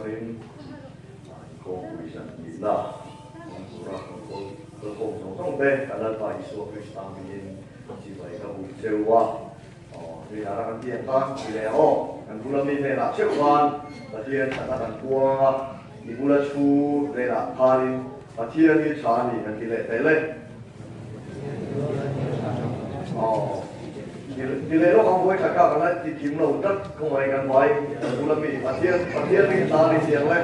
atangin inkhawmpui zan nihna awm tura kan kalkhawm zawng zawng te kan Lalpa Isua Krista hmingin chibai ka buk cheu a. Nui ara kan tih ang khan ti leh ang aw. Kan bula mi hnenah theuh khan Pathian thatna kan puang a, i bula thu hnenah khanin Pathian hi tha a ni kan ti leh tel e. Aw, ti leh lawk ang vawi khat kha kan la ti kim lo tlat khawngaih kan vai kan bula mi Pathian Pathian hi tha a ni tih ang le.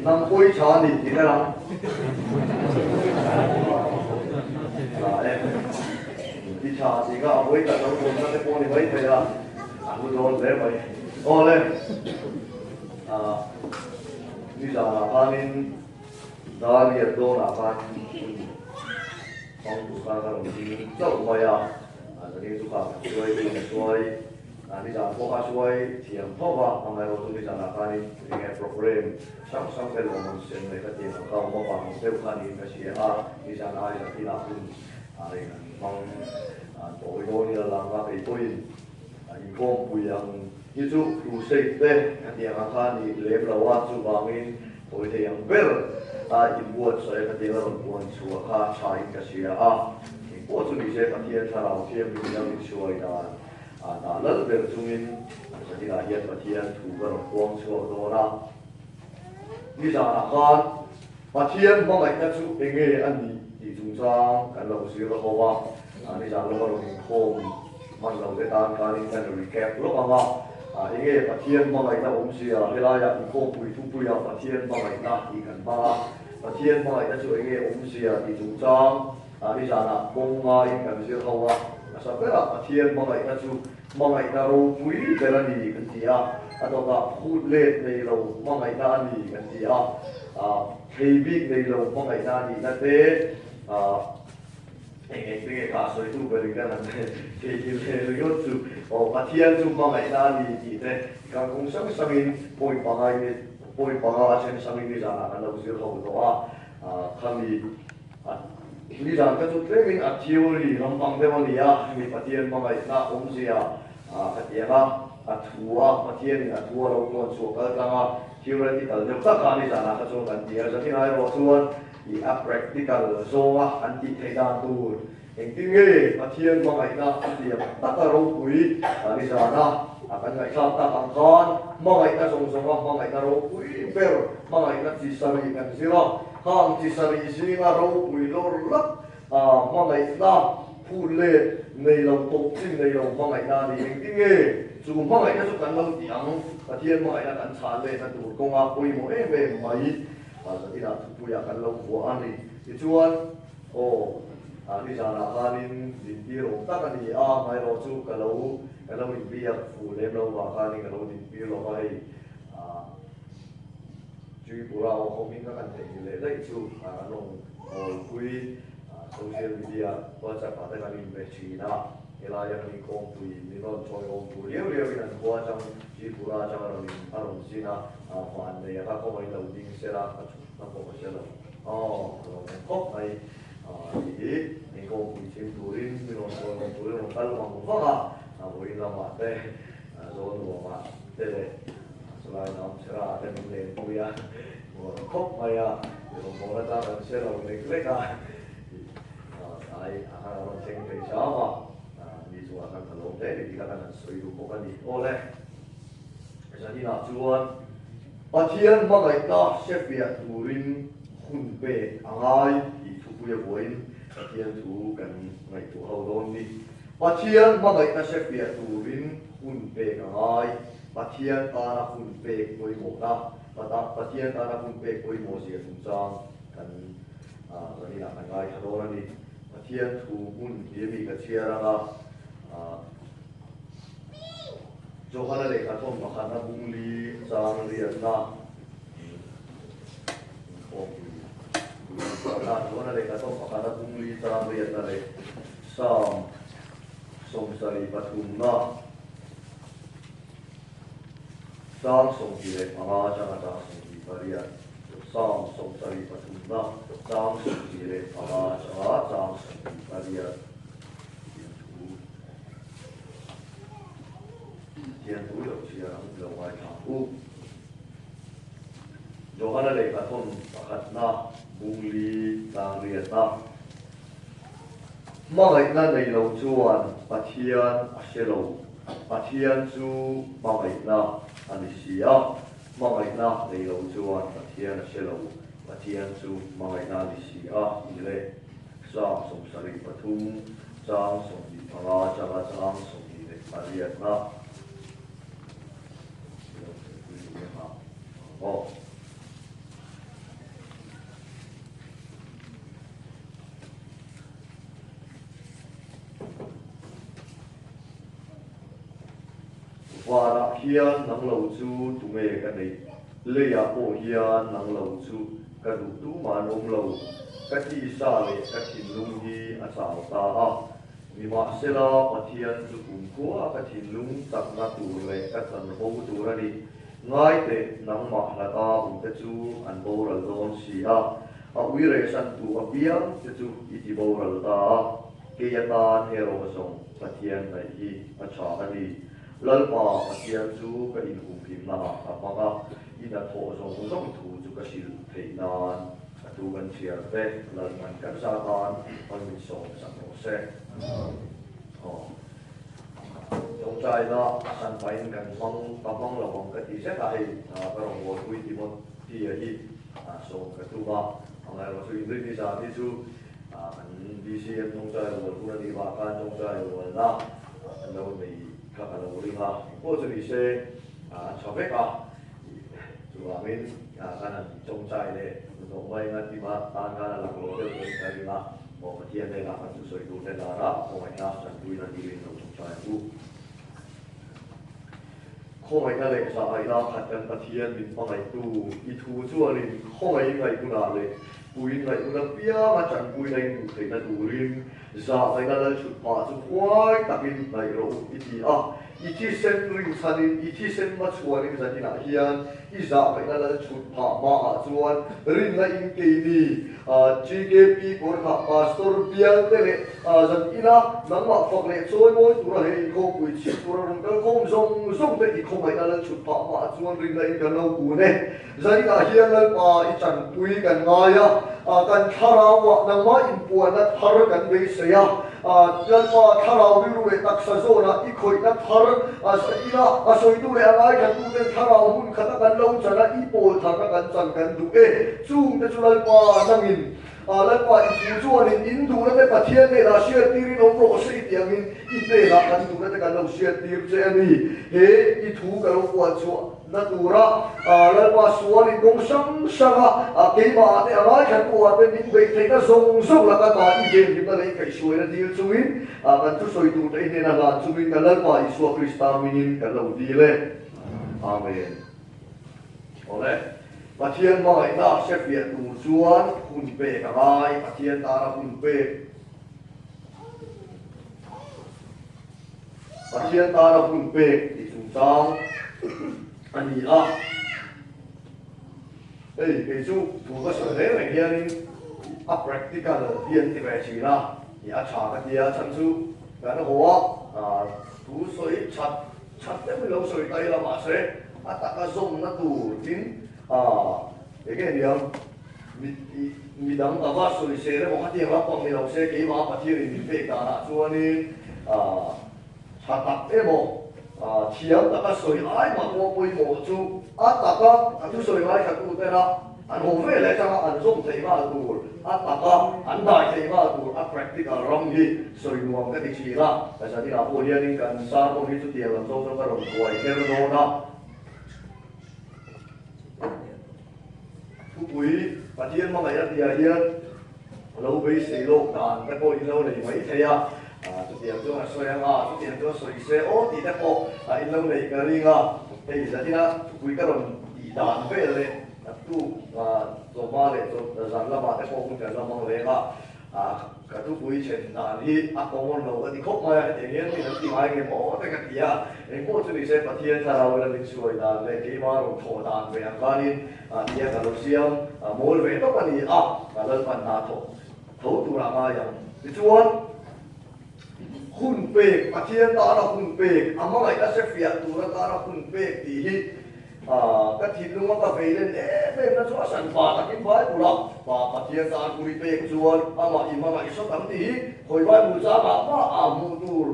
Nang pawh i tha a ni tih tel ang. I tha tih kha a vawi khat lo tawnna te pawh ni mai thei a, a hlu dawn hle mai. Aw le, nizanah khanin Dariat dawnah khan hun hmang tur khan ka rawn ding chauh mai a, zanin chu kha kan hruai tu ka hruai, nizan pawh kha hruai thiam tho va, amaherawhchu nizanah khanin enge programme hrang hrang te lawm an sem leh ka ti ang kha awm avang deuh kha niin ka hria a, nizan ai zaninah hun rei kan hmang tawi dawn ila lang a, kei pawhin inkhawmpui ang hi chu crusade te ka ti ang kha ni lem lo a, chuvangin tawi thei ang ber a inbuatsaih a ka ti ang a rawn puan chhuah kha tha in ka hria a, engpawh chu nise Pathian thlarau thianghlim in a min hruai dan dah lal ber chungin zaninah hian Pathian thu ka rawn puang chhuak dawn a. Nizanah khan Pathian hmangaihna chu enge a nih tih chungchang kan lo zir ho a, nizan lawka rawn inkhawm hman lo te tan khanin kan recap lawk ang a, enge Pathian hmangaihna awmzia helaiah inkhawmpui thupuia Pathian hmangaihna tih kan hmang a, Pathian hmangaihna chu enge awmzia tih chungchang nizanah kawng ngaiin kan zir ho a, hmasa berah Pathian hmangaihna chu Hmangaihna ropui ber a ni kan ti a, a tawkah phut let nei lo hmangaihna a ni kan ti a, thei bik nei lo hmangaihna a nihna te, eng eng te nge kha a sawitu ber in kan han theihnghilh leh ringawt chu, aw Pathian chu hmangaihna a ni tih te kan kawng hrang hrangin point panga in point panga a then hrangin nizanah kan lo zir ho tawh a, khami Nizan ka chu tlemin a theory lampang deuh a ni a, hemi Pathian hmangaihna awmzia ka ti ang a, a thu a, Pathianin a thu a lo puan chhuah kal tlang a, theoretical deuh tak a nizanah kha chuan kan ti a, zanin erawh chuan i a practical zawnga an tih theih dan tur engtin nge Pathian hmangaihna a tiam tak a ropui nizana kan ngaihthlak tak ang khan hmangaihna zawng zawnga hmangaihna ropui ber hmangaihna chi sarih kan zir a. Khang chi sarih zinga ropui lawr lak a hmangaihna phut let nei lo tawp chin nei lo hmangaihna a ni. Engtin nge chu hmangaihna chu kan lo tih ang? Pathian hmangaihna kan chhan letna tur kawnga pawimawh em em mai zatinah thupuiah kan lo vuah a ni. Tichuan, aw, nizanah khanin dintir awm tak a ni a, hmaerawh chu ka lo ka lo inbiak fuh lem lo vang khanin ka lo dintir lo va hei. Tripura aw hawmin ka kan theih leh daih chu an rawn hawlpui social media WhatsApp ah te kan inbe thin a, helaia kan inkhawmpui min rawn chawiawm tur riau riau in an khua atang Tripura atang a rawn in a rawn zin a, vanneia kha kawngah in lo ding sela ka chhut na pawh ka hre lo aw ka lo en khawp mai tih hi inkhawmpui chhim turin min rawn chawiawm turin rawn kal vang vang a, vawiin lamah te Zawlnuamah te leh Chulai lam chhera te min lenpui a, nuam khawp mai a, rawngbawlna tang kan hre lo lek lek a, tlai a khan a rawn thleng thei hram a, mi chungah khan ka lawm hle ni tih kha kan han sawi duh bawk a ni. Aw le, zaninah chuan Pathian hmangaihna hrefiah turin hun pek a ngai tih thupui a vuahin Pathian thu kan ngaihtuah ho dawn ni. Pathian hmangaihna hrefiah turin hun pek a ngai. Pathian tana hun pek pawimawhna, Pathian tana hun pek pawimawh zia chungchang kan zaninah kan ngaithla dawn a ni. Pathian thu hmun hi mi ka chhiar ang a, Johana lehkha thawm pakhatna bungli chang riatna inkhawmpui Johana lehkha thawm pakhatna bungli chang riatna leh Psalm 73na Chang 25 atanga chang 28, Psalm 73na chang 25 atanga chang 28 Pathian thu Pathian thu lo chhiar ang lo ngai. u. Johana lehkhathawn pakhatna bungli tlang riatna. Hmangaihna nei lo chuan Pathian a hre lo, Pathian chu hmangaihna a ni si a. Hmangaihna nei lo chuan Pathian a hre lo, Pathian chu hmangaihna a ni si a tih leh Psalm 73 chang 25 atanga chang 28-na ilo sawi pui duh em a? Aw. Vanah hian nang lo chu tunge ka neih? Leiah pawh hian nang lo chu ka duh tumah an awm lo. Ka tisa leh ka thinlung hi a chau ta a. Nimahsela, Pathian chu kumkhua ka thinlung chakna tur leh ka chanvo tur a ni. Ngai teh, nangmah hlata awmte chu an boral dawn si a, a uirehsantu apiang te chu i ti boral ta a. Kei atan erawh zawng Pathian ngaih hi a tha a ni. Lalpa Pathian chu ka inhumhimna ah ka hmang a, i hnathawh zawng zawng thu chu ka hrilh theih nan a thu kan chhiar te Lalpan kan za tan hmang min sawm sak rawh se. Aw. Tawngtaina a san pahin kan hmang ka hmang lo ang ka ti zet a, hei ka rawn buaipui Timothea hi sawm ka tum a, amaherawhchu inrinni zan hi chu Kan BCM tawngtai rual hun a nih vah khan tawngtai rualna an lo nei kha ka lo ring a, engpawh chu ni se an tha vek a, chuvangin kan han tawngtai leh hnawh mai anga tima tan khan a laklawh deuh deuhin ka ring a, aw Pathian hnenah kan thusawi tur te dana khawngaihna chanpuina dilin lo tawngtai ang u. Khawngaihna leh zahaihna khat kan Pathian min hmangaihtu i thu chuanin khawngaih ngaih hunah leh puin ngaih hun apianga tanpuina in hmuh theihna turin zahaihna lalchhut phah chu huai takin hnaih rawh u i ti a. I thisen rinchhanin i thisen hmachhuanin zaninah hian i zahaihna lalchhut phah hmaah chuan rinna in keini GKP Kawrthah Pastor bial te leh zan ina nangmah fak leh chawi mawi tura he inkhawmpui chhip tura rawn kal khawm zawng zawng te i khawngaihna lal chhut phah hmaah chuan rinna in kan lo kun e. Zan inah hian Lalpa i chanpui kan ngai a, kan thlarauah nangmah inpuanna thar kan beisei a, Lalpa thlarau rilru leh taksa zawnah i khawihna thar zan ina a sawitu leh a ngaithlatuten thlarau hmun khata kan lo chan a, i pawl tharna kan chan kan duh e. Chungte chu Lalpa nangin, Lalpa i thu chuanin in duhna te Pathian hnenah hriattirin awm rawh se i tih angin i hnenah kan duhna te kan lo hriattir che a ni. He i thu ka lo puan chhuahna tura Lalpa sualin kawng hrang hranga keimahah te a ngaithla te min beih theihna zawng zawng laka ta i venhimna leh i kaihhruaina dil chungin kan thusawi turte i hnena hlan chungin kan Lalpa Isua Krista mingin kan lo dil e. Amen. Awle, Pathian hmangaihna hre fiah tur chuan hun pek a ngai, Pathian tana hun pek. Pathian tana hun pek tih chungchang a ni a. Hei, kei chu thu ka sawi reng reng hianin a practical hi an ti ve thin a, a tha ka ti a, chhan chu kan haw a, thu sawi that Chhat deuh hi lo sawi ta ila mahse a taka zawmna tur tin eng nge niang midang ava sawi se emaw khatiang lampang ni lo se keimah Pathianin min pek danah chuanin tha tak emaw thiam taka sawi ai mah pawh pawimawh chu a taka a thusawi ngaithla tena An haw ve leh changa an zawm theih nghal tur, a taka an dai theih nghal tur a practical ram hi sawi nuam ka ti thin a. Ka zaninah pawh hianin kan sermon hi chutiang lam zawng zawng ka rawn buai her dawn a. Thupui Pathian hmangaih a tihah hian lo beisei lawk dan te pawh in lo nei mai thei a, chutiang chuan a sawi ang a, chutiang chuan sawi se aw tih te pawh in lo neih ka ring a. Hei zanina thupui ka rawn tih dan vel leh A tuk chawhma leh zan lamah te pawh hun kan la hmang leng a, ka thupui then dan hi a common lo ka ti khawp mai a, hetiang hian min an ti ngai nge maw te ka ti a, engpawh chu nise Pathian thlarau ila min chhuai dan leh keimah rawn thawh dan ve ang khanin tia ka lo siam mawl ve tawp a ni a, Lalpan hna thawk tho turah ngai ang. Tichuan, hun pek, Pathian tana hun pek, a hmangaihna hrefiah tur atana hun pek tih hi. Ka thinlunga ka vei len em em na chu a san pa takin Bible-a Pa Pathian tan pui pek chuan amah i hmangaih sawt ang tih hi khawi Bible changah mah a hmuh tur,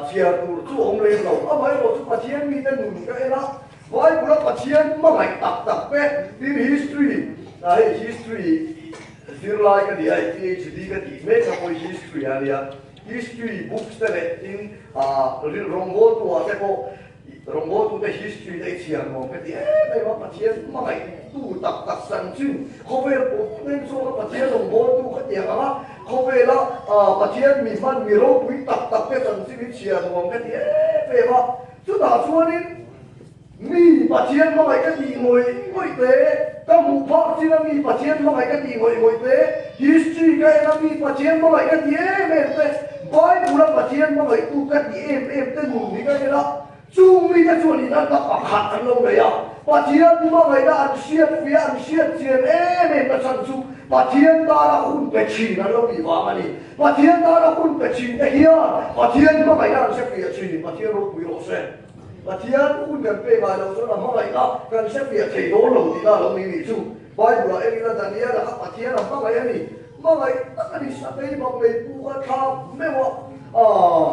chhiar tur chu awm lem lo. Amaherawh chu Pathian mite nun ka en a, Bible-a Pathian hmangaih tak tak te tin history, hei history zirlai ka ni a, hei PhD ka tih mek na pawh hi history a nia, history books te leh tin rawngbawl tu ah te pawh Rawngbawltute history te i chhiar nuam ka ti em em a, Pathian hmangaihtu tak tak chanchin khawvel pawh nen zawka Pathian rawngbawltu ka ti ang a, khawvela Pathian mi hman mi ropui tak tak te chanchin hi chhiar nuam ka ti em em a, chutah chuanin mi Pathian hmangaih ka tih ngawih ngawih te, ka hmuh phak chin a mi Pathian hmangaih ka tih ngawih ngawih te, history ka en a mi Pathian hmangaih ka ti em em te, Bible-a Pathian hmangaihtu ka ti em em te nun hi ka en a, chung mite chuan inanna pakhat an lo nei a, Pathian hmangaihna an hriat fiah, an hriat chian em em na chhan chu Pathian tana hun pe thin an lo nih vang a ni. Pathian tana hun pe thin te hian Pathian hmangaihna an hre fiah thin, Pathian ropui rawh se. Pathian hun kan pek ngai loh chuan a hmangaihna kan hre fiah thei dawn lo tihna a lo ni nih chu. Bible-ah en ila Daniel-a kha Pathian a hmangaih a ni. Hmangaih tak a ni sakei bak lei pu kha thlak meuh a, aah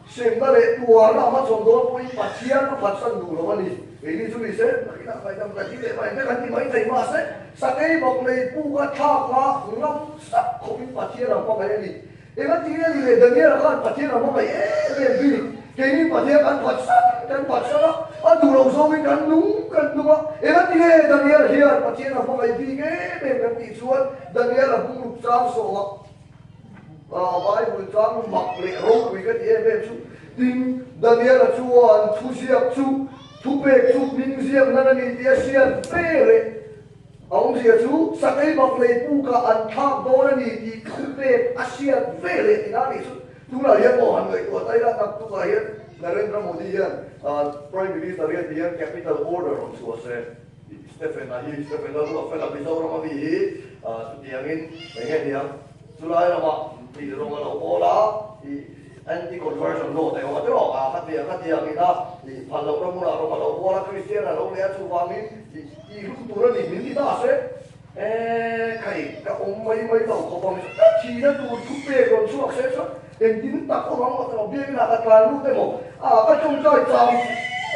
hremna leh tuarna a hmachhawn dawn pawhin Pathian a phatsan duh lo a ni. Keini chu ni se, nakinah ngaihdam ka ti leh mai vek an ti mai thei mahse sakei bak lei pu kha thlak nga ngam sak khawpin Pathian a hmangaih a ni. Engati nge ni le Daniel-a khan Pathian a hmangaih em em bik? Keini Pathian kan phatsan kan phatsan a, a duh loh zawngin kan nung kan nung a. Engati nge Daniel hian Pathian a hmangaih bik em em kan tih chuan Daniel-a bungruk chang sawh a, Bible chang mak leh ropui ka ti em em chu. Tin, Daniel-a chuan thuziak chu thupek chu hming ziak nan a ni tih a hriat ve leh. A awmzia chu sakei bak lei pukah an thlak dawn a ni tih thu pek a hriat ve leh tina a nih chu. Tunah hian maw han ngaihtuah ta ila naktukah hian Narendra Modi hian Prime Minister hian ti hian capital order rawn chhuah se Stephen a hi Stephen a ruah fel a Mizoram a mi hi chutiangin eng nge niang chulai ramah tih rawng a lo awl a ih Anti conversion law te awm a tiraw? A khatia khatia ang ina i phal loh na hmunah rawng a lo bual a, Kristian a lo leh a, chuvangin i i hlum tur a ni min ti ta se. E khai, ka awm mai mai lo khawp ang chu, ka thihna tur thu pek rawn chhuak se chuan engtin tak awm ang maw tiraw, biakinah ka tlan lut emaw, a ka tawngtai chang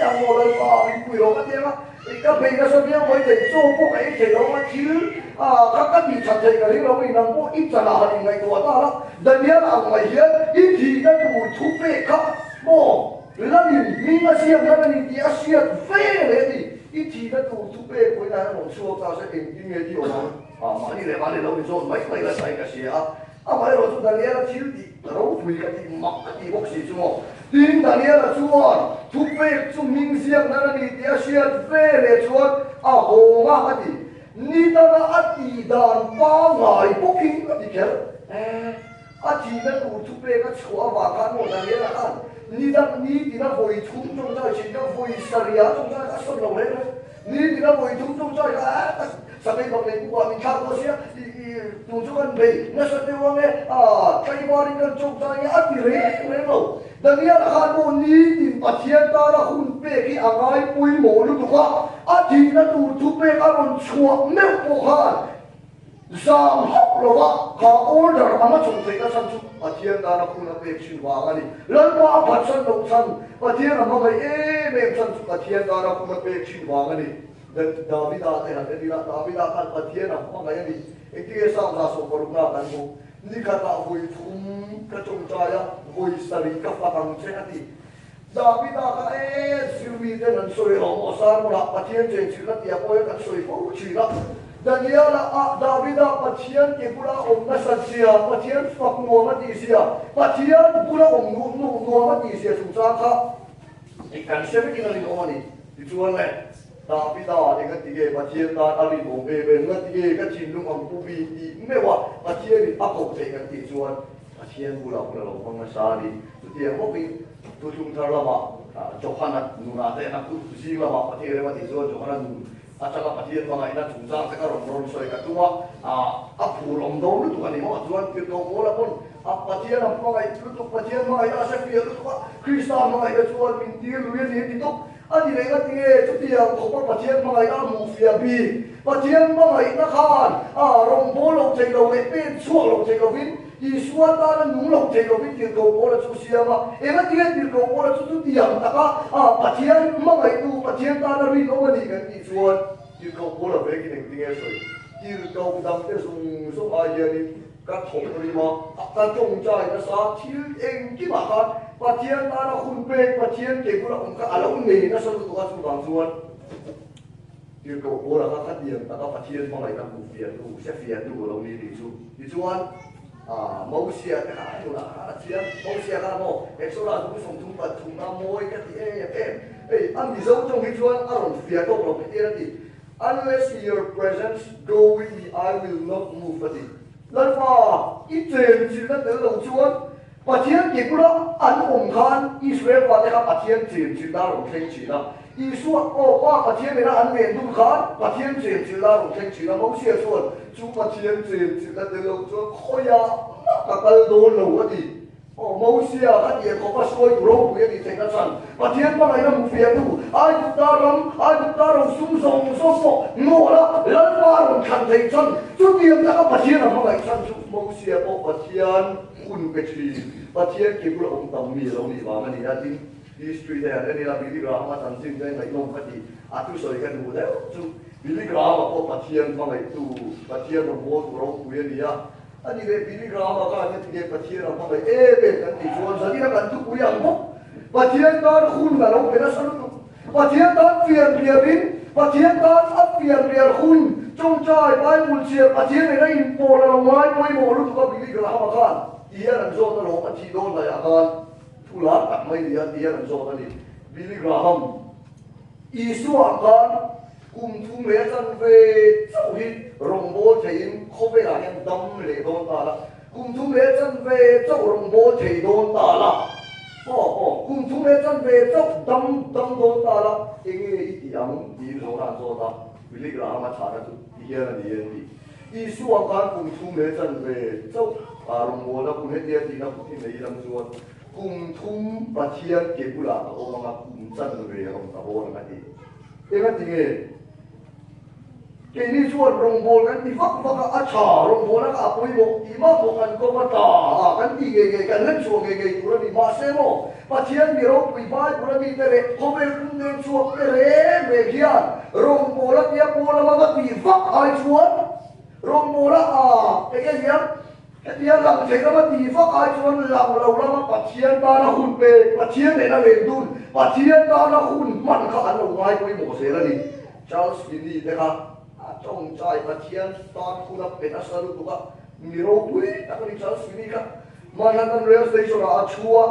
ang maw Lalpa min pui rawh ka ti ang a, i ka phei nasa viau mai thei, chaw pawh ka ei thei lo ang a, thil a kha ka tih that thei ka ring lo a ni, nang pawh i chanah han inngaihtuah ta la. Daniel ang mai hian i thihna tur thu pek kha maw Lalin hming a ziak hian a ni tih a hriat ve leh a ni. I thihna tur thu pek pawhin a rawn chhuak ta se engtin nge tih awm ang? Ah, mahni leh mahni lo inzawn mai mai nasa in ka hria a. Amaherawh chu Daniela thil tih ropui ka tih mak ka tih bawk si chu maw. Tin, Daniela chuan thu pek chu hming ziak nan a ni tih a hriat ve leh chuan a hawng a, a ti. Ni danga a tih dan pangngai bawkin a ti kher. E, a thihna tur chu pek a chhuah avang khan maw Daniela khan ni dang ni tina vawi thum tawngtai thin kha vawi sarih tawngtai kha a sawn lo reng reng. Ni tina vawi thum tawngtai kha a ka sakei bak nei pukah min thlak dawn sia, i i tun chu kan bei nasa deuh ang e, a tlaivarin kan tawngtai nge a ti reng reng lo. Daniela khan maw nitin Pathian tana hun pek hi a ngai pawimawh lutuk a, a thihna tur thupek a rawn chhuah meuh pawh khan zam hauh lo va, kha order anga chawm theihna chhan chu Pathian tana hun a pek thin vang a ni. Lalpa a phatsan loh chhan, Pathian a hmangaih em em chhan chu Pathian tana hun a pek thin vang a ni. Davida te han en ila, Davida khan Pathian a hmangaih a ni. Engtinge Psalm 160 kan hmuh? Ni khatah vawi thum ka tawngtai a, vawi sarih ka fak ang che a ti. Davida kha e, zirmi ten an sawi lo maw? Sermon-ah Pathian chenchilhna tia pawh hian kan sawi fo thin a. Daniel-a ah Davida Pathian ke bula awm nasat zia, Pathian fak nuam a tih zia, Pathian bula awm nuam a tih zia chungchang kha kan hre vekin a rinawm a ni. Tichuan le. Davida eng a ti nge Pathian tan a rinawm em em? Nga ti nge ka thinlung ang pu bik tih meuh a Pathianin a koh theih kan tih chuan Pathian bulah hun a lo hmang nasa a ni. Chutiang bawkin Thuthlung thar lamah Johana nunah te a kut zing lamah Pathian rem a tih chuan Johana nun atanga Pathian hmangaihna chungchang te ka rawn rawn sawi ka tum a, a phur awm dawn lutuk a ni maw? Chuan Tirhkoh Paula pawn a Pathian a hmangaih lutuk, Pathian hmangaihna a hre fiah lutuk a, Krista hmangaihna chuan min tir lui a ni a ti tawp. A ni reng a tinge chutiang khawpa Pathian hmangaihna a hmuh fiah bik? Pathian hmangaihna khan a rawngbâwl lo thei lo leh pen chhuak lo thei lovin Isua tana nung lo thei lovin tirhkoh Paula chu siam a. Eng a tinge tirhkoh Paula chu chutiang taka Pathian hmangaihtu, Pathian tana rinawm a ni kan tih chuan tirhkoh Paula vekin engtinge sawi? Tirhkoh dangte zawng zawng ai hianin Ka thawk rim a, ka tawngtai nasa, thil engkimah khan Pathian tana hun pek, Pathian ke bula awm kha a lo nei nasa lutuk a, chuvang chuan tirhkoh Paula kha khatiang taka Pathian hmangaihna hmuh fiahtu, hre fiahtu a lo ni tih chu. Tichuan, Mosia te kha a nunah khan a chiang, Mosia kha maw Exodus bu 33 na mawi ka ti em em, hei a Mizo tawng hi chuan a rawn fiah tawk lo hetiang a ti. Unless your presence go with me, I will not move a ti. Lalpa, i chen chilhna tel lo chuan Pathian ke bula an awm khan Israel fate kha Pathian chen chilhna a rawn thleng thin a. Isua, aw Pa Pathian nena an len dun khan Pathian chen chilhna a rawn thleng thin a. Mosia chuan chu Pathian chen chilhna tel lo chuan khawiah mah ka kal dawn lo a ti. Aw Mosia, ka tih khawp a sawi ropui a nih theihna chhan Pathian hmangaihna hmu fiahtu Aigupta ram, Aigupta ro sum zawng zawng pawh ngawl a Lalpa a rawn thlan theih chhan chutiang taka Pathian a hmangaih chhan chu Mosia pawh Pathian hun pe thin, Pathian ke bula awm tam mi a lo nih vang a ni a. Tin, history te han en ila Billy Graham-a chanchin te ngaihnawm ka ti, a thusawi ka duh deuh chu Billy Graham-a pawh Pathian hmangaihtu, Pathian rawngbawltu ropui a ni a. A ni leh Billy Graham-a khan heti nge Pathian a hmangaih em em kan tih chuan zanin a kan thupui ang bawk. Pathian tan hun a lo pe nasa lutuk. Pathian tan fian rialin, Pathian tan a fian rial hun, tawngtai, Bible chhiar, Pathian nena inpawl a lo ngai pawimawh lutuk a Billy Graham-a khan ti hian an zawt alawm a thih dawn laiah khan thu lar tak mai nia ti hian an zawt a ni. Billy Graham Isua khan Kum thum leh a chanve chauh hi rawngbâwl theiin khawvelah hian dam leh dawn ta la, kum thum leh a chanve chauh rawngbâwl thei dawn ta la, aw aw, kum thum leh a chanve chauh dam dam dawn ta la, eng nge i tih ang? tiin zawhna an zawt a, Billy Graham-a chhana chu ti hian a ni e an ti. Isua khan kum thum leh a chanve chauh rawngbâwlna hun hetia tihna hun hi nei lam chuan kum thum Pathian ke bulah ka awm ang a, kum chanve rawn ka bawl ang a ti. Engati nge? Keini chuan rawngbâwl kan ti vak vak a, a ṭha, rawngbâwlna kha a pawimawh tih mah pawh kan kawp a ṭha a, kan ti ngei ngei, kan hlen chhuah ngei ngei tur a ni. Mahse maw, Pathian mi ropui Bible a mite leh khawvel pum nen chhuak te reng reng hian rawngbâwl a tia pawl lama va tih vak ai chuan rawngbâwla a eng nge niang? Hetia lang thei lama ti vak ai chuan lang lo lama Pathian tana hun pek, Pathian nena len dun, Pathian tana hun hman kha an lo ngai pawimawh zel a ni. Charles Finney te kha a tawngtai Pathian tan hun a pe nasa lutuk a, mi ropui tak a ni Charles Finney kha. Manhattan Rail Station ah a thu a,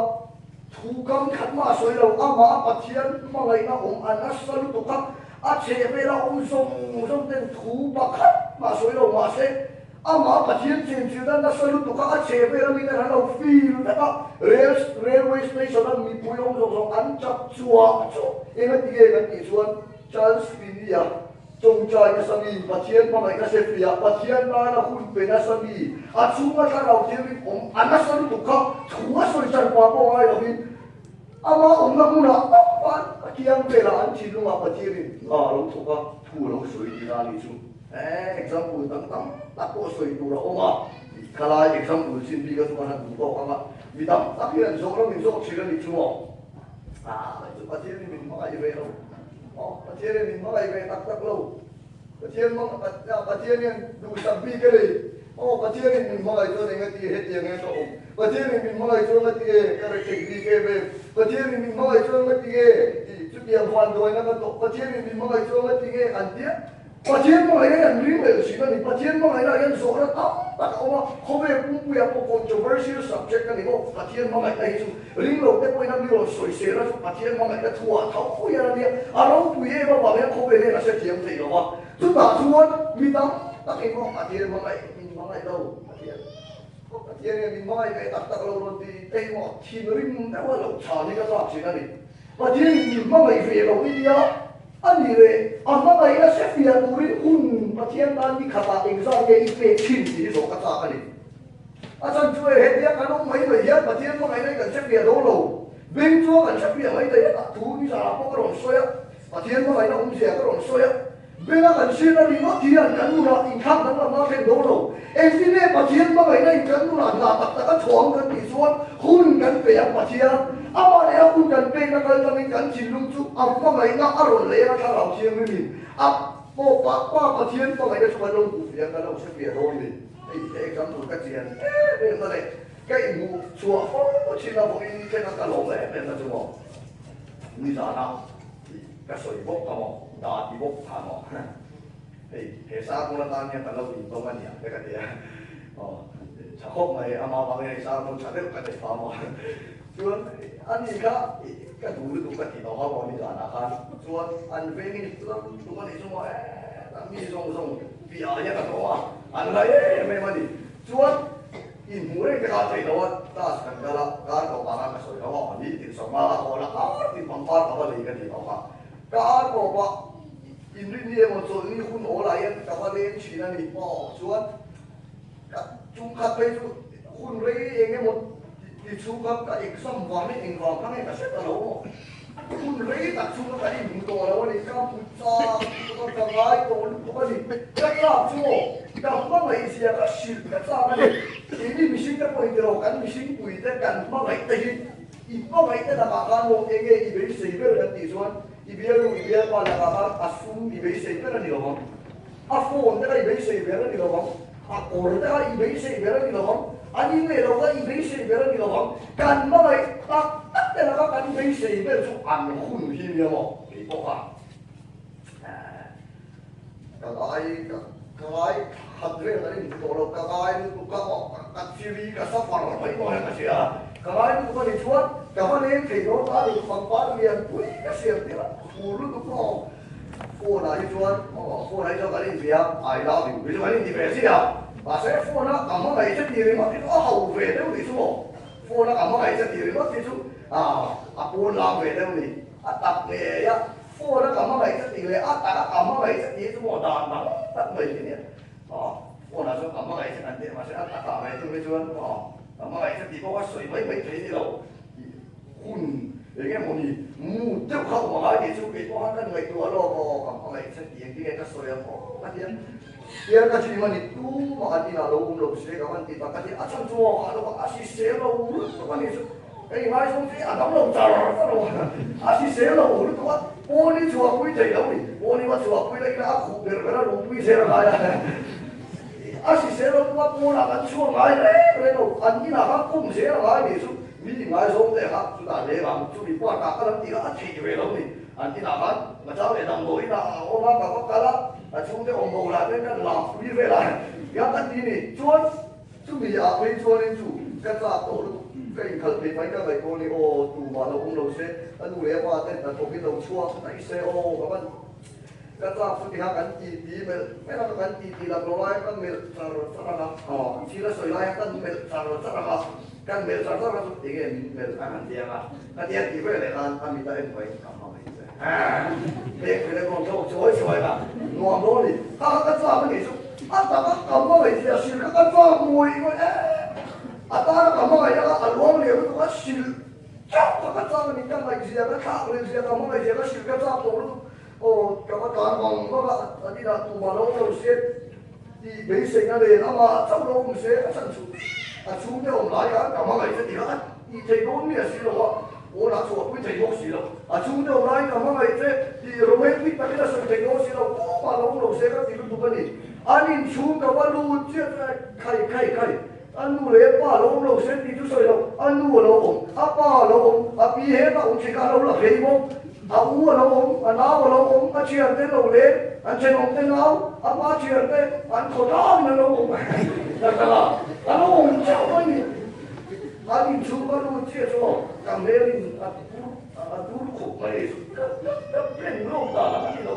thu kam khat mah a sawi lo, amah a Pathian hmangaihna awm a nasa lutuk a, a chhehvela awm zawng zawng ten thu pakhat mah a sawi lo mahse, Amah Pathian chenchilna nasa lutuk a, a chhe vel a miten an lo feel vek a, rail railway station a mipui awm zawk zawk an chap chhuah chu eng a ti nge kan tih chuan Charles Finney-a tawngtai nasa mi, Pathian hmangaih nasa fiah, Pathian tana hun pe nasa mi, a chhunga thlarau thianghlim awm a nasa lutuk kha thu a sawi chan pah pawh ngai lovin amah awmna hmunah tak khan a kiang velah an thinlungah Pathianin hna a lo thawk a, thu a lo sawi tihna a nih chu. Eh, example dang tam tak pawh sawi tur a awm a, khalai example chin bik a chu kan han duh tawk ang a, mi tam tak hian zawh ram in zawh thin a nih chu maw? Ah, chu Pathian in min hmangaih ve lo, aw, Pathian in min hmangaih ve tak tak lo, Pathian hmang, Pathian hian duhsak bik a nei, aw, Pathian in min hmangaih chuan eng a ti e, hetiang nge ka awm, Pathian in min hmangaih chuan a ti e, ka rethei bik em em, Pathian in min hmangaih chuan a ti e, tih chutiang vanduaina ka tawh, Pathian in min hmangaih chuan a ti nge an tia. Pathian hmangaihna hi an ring leh thin a ni. Pathian hmangaihna hian zawhna tam tak a awm a, khawvel pumpuiah pawh controversial subject a ni maw? Pathian hmangaihna hi chu ring lo te pawhin a mi rawn sawisel a chu Pathian hmangaihna thuah tho hian a nia, a ropui em avang hian khawvel hian a hrethiam thei lo va. Chutah chuan mi tam takin maw Pathian hmangaih min hmangaih lo, Pathian Pathian hian min hmangaih ve tak tak lo rawn ti thei maw? Thinrim deuh a lo chhan hi ka chak thin a ni. Pathian in min hmangaih ve lo i nia. A ni le, a hmangaihna hre fiah turin hun Pathian tan ni khatah engzat nge i pek thin tih hi zawh ka chak a ni. A chhan chu e, hetia kan awm mai mai hian Pathian hmangaihna hi kan hre fiah dawn lo. Beng chuan kan hre piah mai thei a, thu nizanah pawh ka rawn sawi a, Pathian hmangaihna awmzia ka rawn sawi a. Benga kan hriatna ringawt hian kan nunah inthlak danglamna a thlen dawn lo. Engtin nge Pathian hmangaihna in kan nunah hna tak tak a chhuah ang kan tih chuan hun kan pe ang Pathian. Amah leh a hun kan pekna kal tangin kan thinlung chu a hmangaihna a rawn leh a thlarau thianghlimin a pawh Pa Pathian hmangaihna chu kan lo hmuh fiah ang kan lo hre fiah dawn ni. Hei he example ka chian em em a le. Ka inhmuh chhuah fo thin a vawiin thleng a ka lawm em em na chu maw nizana tih ka sawi bawk kha maw da ti bawk kha maw hei he sermon atan hian kan lo intawm a nia te ka ti a aw tha khawp mai ama vangin hei sermon tha deuh ka nei pha maw chuan ani kha ka duh lutuk ka ti tawh kha maw nizanah khan chuan an vengin lam tum a nih chu maw e mi zawng zawng piah hian a tawng a an la em em a ni chuan Inhmuh reng te kha theih loh a, class kan kal a, kar tawp ah khan ka sawi lo a, ni tin sawm a haw la kar tin pangpar ka va lei ka ti tawh a, kar tawp ah inrinni emaw chawlhni hun awl ah hian ka va leng thin a ni aw chuan ka chungkhat phei chu hun rei eng emaw ti chhung kha ka exam vang nge engvang kha nge ka hre ta lo maw. Hun rei tak chhunga kan inhmu tawh lo a ni, ka hmu chak lutuk a, ka ngai tawh lutuk a ni. Ka chak chu aw, ka hmangaihzia ka hrilh ka chak a ni. Keini mihring te pawhin tiraw kan mihring pui te kan hmangaih te hi i hmangaih te lakah khan maw eng nge i beisei ber kan tih chuan i bialnu i bialpa lakah khan a sum i beisei ber a ni lo ang, a phone te kha i beisei ber a ni lo ang. A kawr te kha i beisei ber a ni lo ang, an in leh lo kha i beisei ber a ni lo ang, kan hmangaih tak tak te laka kan beisei ber chu an hun hi nia maw? Kei pawh kha ka ngai ka ngai khat vel kan inhmu tawh lo, ka ngai lutuk ka ka chiri ka safar mai pawh hian ka hria, ka ngai lutuk a ni chuan ka va leng thei dawn ta a ni, pangpar lianpui ka siam tir a, fur lutuk pawh. Phone ah hi chuan aw phone ah hi chuan kan inbia I love you hi chu kan inti ve chiah a, mahse phone a ka hmangaih che tih ringawt hi chu a ho ve deuh nih chu maw, phone a ka hmangaih che tih ringawt hi chu a pawn lang ve deuh ni, a tak ngei a phone a ka hmangaih che tih leh a tak a ka hmangaih che tih hi chu maw dan dang tak mai hi nia, phone ah chuan ka hmangaih che kan tih mahse a takah ve thung hi chuan aw ka hmangaih che tih pawh a sawi mai mai thei ni lo. Hun eng emaw ni mut deuh kha awm angai tih chu kei pawh khan kan ngaihtuah lawk aw ka hmangaih che tih engtin nge ka sawi ang aw ka ti a, tiang ka chim a ni tumah an inah lo awm lo se ka van ti tak ka ti a chhan chu aw kha lo a hrisel lo lutuk a ni chu hei ngaizawng chu a dam lo char char lo a hrisel lo lutuk a pawn hi chhuahpui thei lo ni pawn hi va chhuahpui la ila a khuh ber ber a luhpui zel a ngai a a hrisel lo lutuk a pawnah kan chhuak ngai reng reng lo an inah khan kawm zel a ngai ni chu. Mi ngaizawng te kha chutah leng ang, chumi part ah ka lam tih kha a theih ve lo ni. An inah khan Machang leh damdawiin ah a awm a, ka va kal a, a chhungte awm bo lah ten kan lam pui vel a, ya ka ti ni. Chuan chumi ah phei chuanin chu ka chak tawh lutuk, ka inkhalh phei mai ka ngaihtuah ni aw, tumah lo awm lo se, ka nu leh a pa ten hnathawkin lo chhuak daih se aw, ka van ka chak chu tiha kan ti ti melh melh a, kan ti ti lak lo lai a, ka melh char char ang a, thil a sawi lai a kan melh char char ang a. Kan melh char char a chu enge min melh a han ti ang a, ka tia tih vel leh khan a mit a en mai ka hma mai che. Pek ve leh rawn thlawk chawi chawi a, nuam dawn ni, kha kha ka chak a nih chu, a tak a ka hmangaih zia sil kha ka chak ngawih ngawih e, a tana ka hmangaih anga a luang leh lutuk a sil chauh kha ka chak a ni, ka ngaih zia ka thlak leh zia ka hmangaih zia ka sil ka chak tawh lutuk, aw ka va tlan vang vang a, a dinah tumah lo awm lo se. Tih beiseina nen amah chauh lo awm se a chhan chu a chhungte awm lai khan ka hmangaih che tih kha a tih thei dawn mi a si lo a, pawnah chhuahpui thei bawk si lo. A chhungte awm laiin ka hmangaih che tih romantic takin a sawi thei dawn si lo, tumah lo awm lo se ka ti lutuk a ni. An inchhung ka va lut chiah chu khai khai khai, a nu leh a pa lo awm lo se tih chu sawi lo, a nu a lo awm, a pa a lo awm, a pi hetah awm thei kha a lo la phei bawk. A u a lo awm, a nau a lo awm, a thiante lo leng, an thenawmte nau, a pa thiante, an khawtlangin an lo awm tak tak a, a lo awm chauh mai ni. An inchhung ka lut chiah chu aw, ka hmelin a tur a tur khawp mai ni chu, ka ka pen lawk dan ang a ni lo.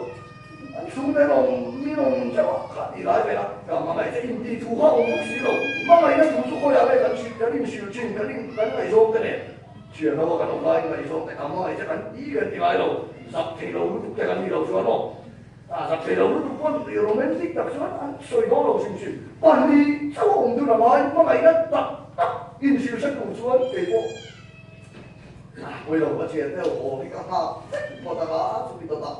An chhungte awm min awm chauh a, kha ti lai vel a, ka hmangaih che inti thu kha awm bawk si lo, hmangaihna thu chu khawiah nge kan hrilh, kan inhrilh thin, kan in kan ngaihzawng te nen. Thian ho a kan awm laiin ngaihzawng te ka hmangaih che kan ti kan ti ngai lo, zak thei lo lutuk te kan ni lo chuan aw, zak thei lo lutuk pawn romantic tak chuan an sawi dawn lo hrim hrim. Pahnih chauh a awm dun a ngai, hmangaihna tak tak inhrilh hre tur chuan kei pawh Pawi lo ka thian deuh haw hi ka nghak vek phawt anga chumi dawtah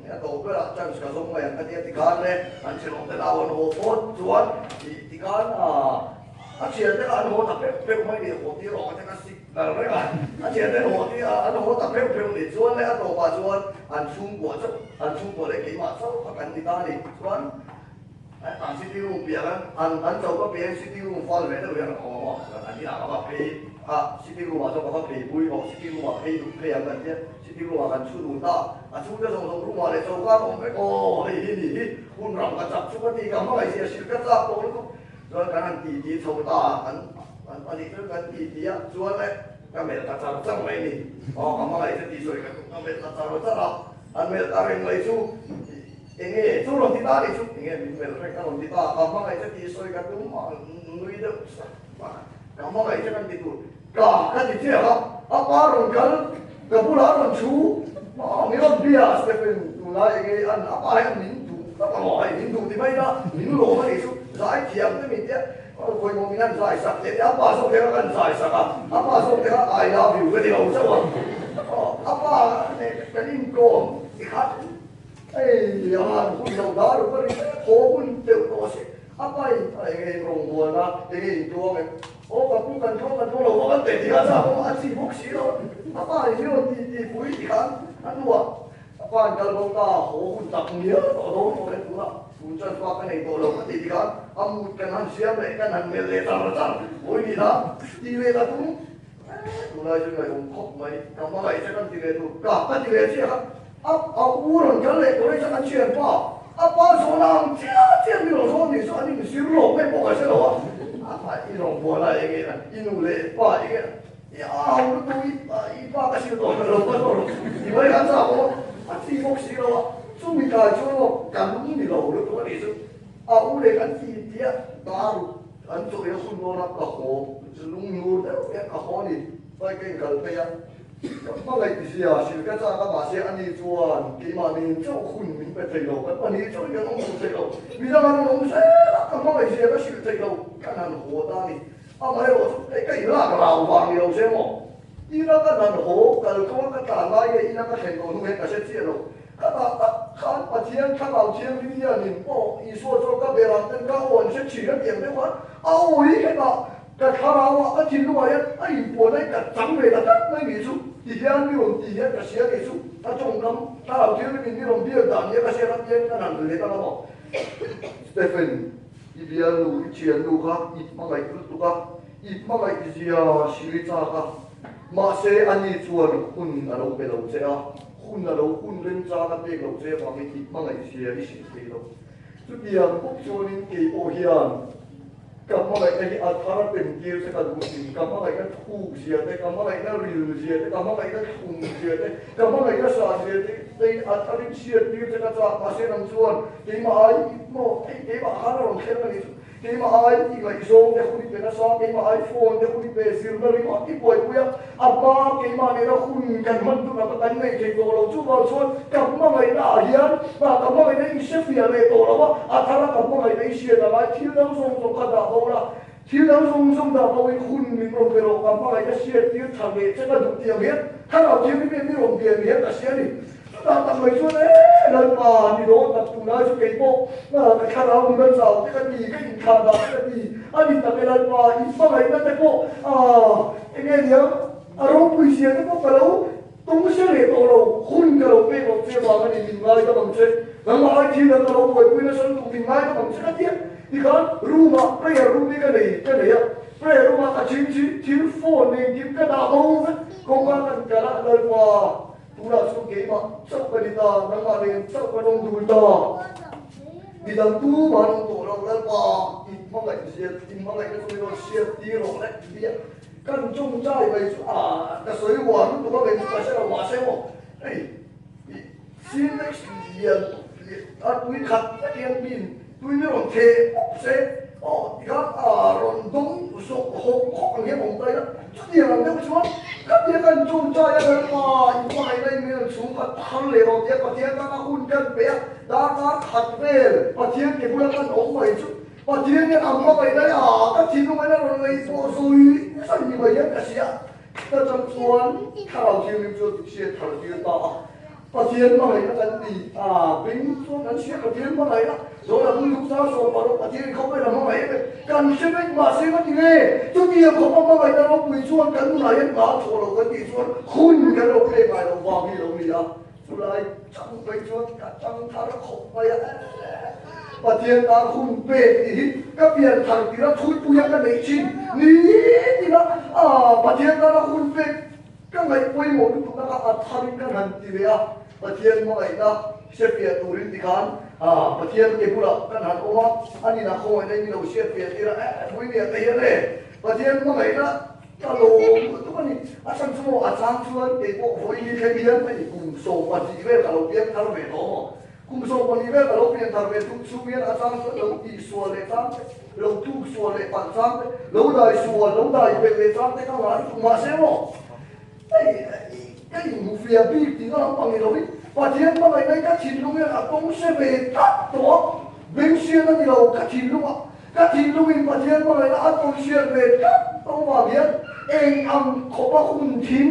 a tawp berah chance ka zawng mai ang ka tia tikhan le an thenawm te nau an haw phawt chuan ih tikhan a thian te kha an haw ta pheuh pheuh mai nih haw tir rawh ka tia ka signal reng a a thian te an haw tir a an haw ta pheuh pheuh nih chuan le a tawpah chuan an chhungkua chauh an chhungkua leh keimah chauh kha kan ni ta a ni chuan An city room piah khan an an cho ka piah in city room fal ve deuh hian a awm a maw chuan an inah ka va phei a city room ah chuan ka va phei pui aw city room ah phei duh phei ang kan tia city room ah kan chhu dun ta a chhungte zawng zawng room ah leh choka an awm vek aw hei hi ni hi hun ram ka chak chu ka ti ka hmangaih zia hrilh ka chak tawh lutuk chuan kan han ti ti chho ta kan kan pahnih chu kan ti ti a chuan le ka melh ta char char mai ni aw ka hmangaih che tih sawi ka tum ka melh ta char char a an melh ta reng mai chu. Enge chu rawn ti ta ni chu enge min melh reng a rawn ti ta ka hmangaih che tih sawi ka tum a nui deuh sak a ka hmangaih che kan ti tur ka ka ti chiah a a pa rawn kal ka bulah a rawn thu a min rawn bia Stephen tunlai enge an a pa hian min duh tak a maw hei min duh ti mai ila min lawm a nih chu zai thiam te min tia khawi maw min han zai sak leh a pa zawk te kha kan zai sak a a pa zawk te kha I love you ka ti lo chauh a a pa kan inkawm tikhan Hei a han hun lo dar u ka ring vek haw hun deuh tawh a si. A pa in a eng eng rawngbawlna na eng eng in tuang em? Aw ka pu kan tuang kan tuang lo va kan teh tih khan sa pawh a chi bawk si lo. A pa in mi rawn ti ti pui ti khan a hnuah a pa in kal bo ta haw hun tak ngial tawh dawn tawh le tunah tun chuan fa ka nei tawh lo ka ti ti khan a mut kan han siam leh kan han melh leh char char hawi ni la ti leh ka tum Tunlai chu ngaihawm khawp mai, ka hmangaih che kan ti ve tur, ka ka ti ve chiah kha, a a u rawn kal leh tawh hi chuan an thian pa, a pa zawhna ang chiah chiah mi rawn zawh nih chu an inzir lawk mai pawh ka hre lo a, a pa i rawn bual a eng nge i nu leh pa eng nge i au lutuk i i pa ka sil tawh lo ka zawh lo ti mai khan chak awm a, a chi bawk si lo a, chumi kai chu maw ka lung ni lo lutuk a nih chu, a u leh kan ti tia dar An chawlh a hun dawn a, ka haw lung nur deuh hian ka haw a ni. Bike a inkal phei a, ka hmangaih zia hrilh ka chak a, mahse ani chuan keimahni chauh hun min pe thei lo, kan pahnih chauhin kan awm duh thei lo, midang an awm zel a, ka hmangaih zia ka hrilh thei lo, kan han haw ta a ni. Amaherawh chu hei ka inlak rau vang ni lo se maw? Ina kan han haw kal kawng a ka tlan lai nge ina ka thlen tawh hnu hian ka hre chiah lo. Ka tah tak khan Pathian thlarau thianghlim hianin aw Isua chuan ka berah ten ka aw an hre thin a ti ang deuh khan a aw hi hetah ka thlarau ah ka thinlungah hian a inpuan a ka chang ve ta tlat mai nih chu ti hian mi rawn ti hian ka hria nih chu ka tawngkam thlarau thianghlim in mi rawn biak dan nia ka hriat a tiang kan han let ang a maw Stephen i bialnu i thiannu kha i hmangaih lutuk a i hmangaih zia hrilh i chak a mahse ani chuan hun a lo pe lo che a. Hun a lo hun remchang a pek loh che avangin i hmangaih zia i hrilh thei lo. Chutiang bawk chuanin kei pawh hian ka hmangaihna hi a thar a pentir che ka duh thin. Ka hmangaihna thuk zia te, ka hmangaihna ril zia te, ka hmangaihna thlum zia te, ka hmangaihna sah zia te te a tharin chhiattir che ka chak. Mahse nang chuan keimah ai maw hei keimah khan a rawn thleng a nih chu. Keimah ai i ngaihzawng te hun i pe nasa, keimah ai phone te hun i pe zirna ringawt i buaipui a, a hma keimah nena hun kan hman tun anga kan nei thei tawh lo. Chuvang chuan ka hmangaihna ah hian ka hmangaihna i hre fiah leh tawh lo a, a thar a ka hmangaihna i hriat a ngai. Thil dang zawng zawng kha dah bo la, thil dang zawng zawng dah bo in hun min rawn pe rawh, ka hmangaihna hriat tir tha leh che ka duh tih ang hian thlarau thianghlim hian mi rawn bian hian ka hria a ni. Chutah tak mai chuan e Lalpa ni dawn tak tunlai chu kei pawh ka thlarau nuna chau te ka ti, ka inthlah dah te ka ti, a ni tak e Lalpa i hmangaihna te pawh eng nge niang a ropui zia te pawh ka lo tum hre leh tawh lo, hun ka lo pek lo che vang a ni min ngai dam ang che, nangmah ai thil dang ka lo buaipui nasa lutuk min ngai dam ang che ka ti a, tikhan room ah prayer room hi ka nei ka nei a, prayer room ah ka chhing thil phone engkim ka dah bo vek, kawngka kan kalh a Lalpa. Tunah chuan keimah chauh ka ni ta, nangmah nen chauh kan awm dun ta. Midang tumah an awm tawh lo, Lalpa i hmangaih zia, i hmangaihna chu min rawn hriat tir rawh le tia kan tawngtai mai chu a ka sawi uar lutuk a ngei chu ka hre lo mahse maw hei i Sintex lian a tui khat vek hian min tui mi rawn theh pawp se aw tikhan a rawn dawng zawk hawk hawk ang hian awm ta ila chutiang ang deuh chuan khatia kan tawngtai a Lalpa i hmangaihna in min rawn chhung khat thar leh rawh tia Pathian tana hun kan pe a darkar khat vel Pathian ke bula kan awm mai chu Pathian hian a hmangaihna hi a ka thinlung hian a rawn ngaihtuah zawi zawi ni mai hian ka hria. Ta chang chuan Thlarau Thianghlim chuan min hriat thar tir ta a. Pathian hmangaihna kan ti a, beng chuan kan hria Pathian hmangaihna, Zawna bul luk chang sawm paruk Pathian in khawp vel a hmangaih em em, kan hre vek mahse ka ti nge, chutiang khawpa hmangaihna ropui chuan kan nunah hian hna thawh lo kan tih chuan hun kan lo pek ngai lo vang hi lo ni a, chulai chang phei chuan ka chang thar khawp mai a, Pathian tan hun pek tih hi ka pian thar tirh a thuipuia ka neih thin ni tina Pathian tana hun pek Ka ngaih pawimawh lutukna kha a tharin ka han ti leh a, Pathian hmangaihna hre fiah turin tikhan Pathian ke bulah kan han awm a, a nina khawngaihna in lo hriat fiah tir a, eh pui nia ka hian e, Pathian hmangaihna ka lawm lutuk a ni. A chhan chu maw a chang chuan keipawh vawi ni thleng hian hei kum 12 vel ka lo piang thar ve tawh maw? Kum 12 vel ka lo pian thar ve tuk chhung hian a chang chuan lo tih sual leh chang te, lo tuk sual leh palh chang te, lo dai sual, lo dai belh leh chang te ka ngah lutuk mahse maw hei ka inhmu fiah bik tih na lampang ni lovin Pathian hmangaih mai ka thinlung hian a tawng hre ve tlat tawh a, bengsian a ni lo ka thinlung a, ka thinlungin Pathian hmangaihna a tawn hriat ve tlat tawh vang hian eng ang khawpa hun thim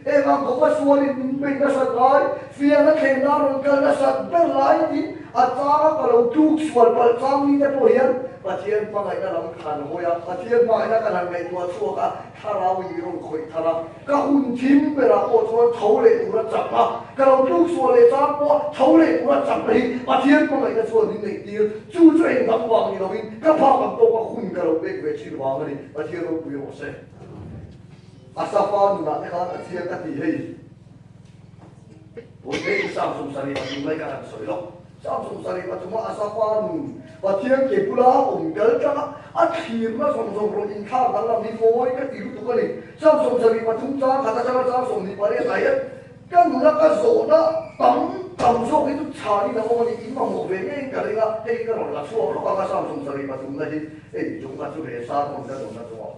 Eng ang khawpa sualin min beih nasat lai, fiahna thleng na rawn kal nasat ber lai tiin a changa ka lo tluk sual palh chang ni te pawh hian Pathian hmangaihna lam ka han hawi a, Pathian hmangaihna kan han ngaihtuah chhuak a, thlarau in min rawn khawih thar a, ka hun thim berah pawh chuan tho leh tura chak a, ka lo tluk sual leh chang pawh a tho leh tura chak na hi Pathian hmangaihna chuan min neih tir, chu chu eng dang vang ni lovin ka phak ang tawka hun ka lo pek ve thin vang a ni, Pathian ropui rawh se. A safa nunah te khan a chiang ka ti hei. Tun hei Samsung sarih pathum lai ka han sawi lawk. Samsung sarih pathuma a safa nun Pathian ke bula a awm kal tlang a, a thlirna zawng zawng rawn inthlak danglam hi mawi ka ti lutuk a ni. Samsung sarih pathum chang khat atanga chang 28 ah hian ka nuna ka zawhna tam tam zawk hi chu chhanin a awm a ni. In mamawh ve ngeiin ka ring a, hei ka rawn la chhuak lawk ang a Samsung sarih pathumna hi hei chung kha chu he sermon ka dawnna chungah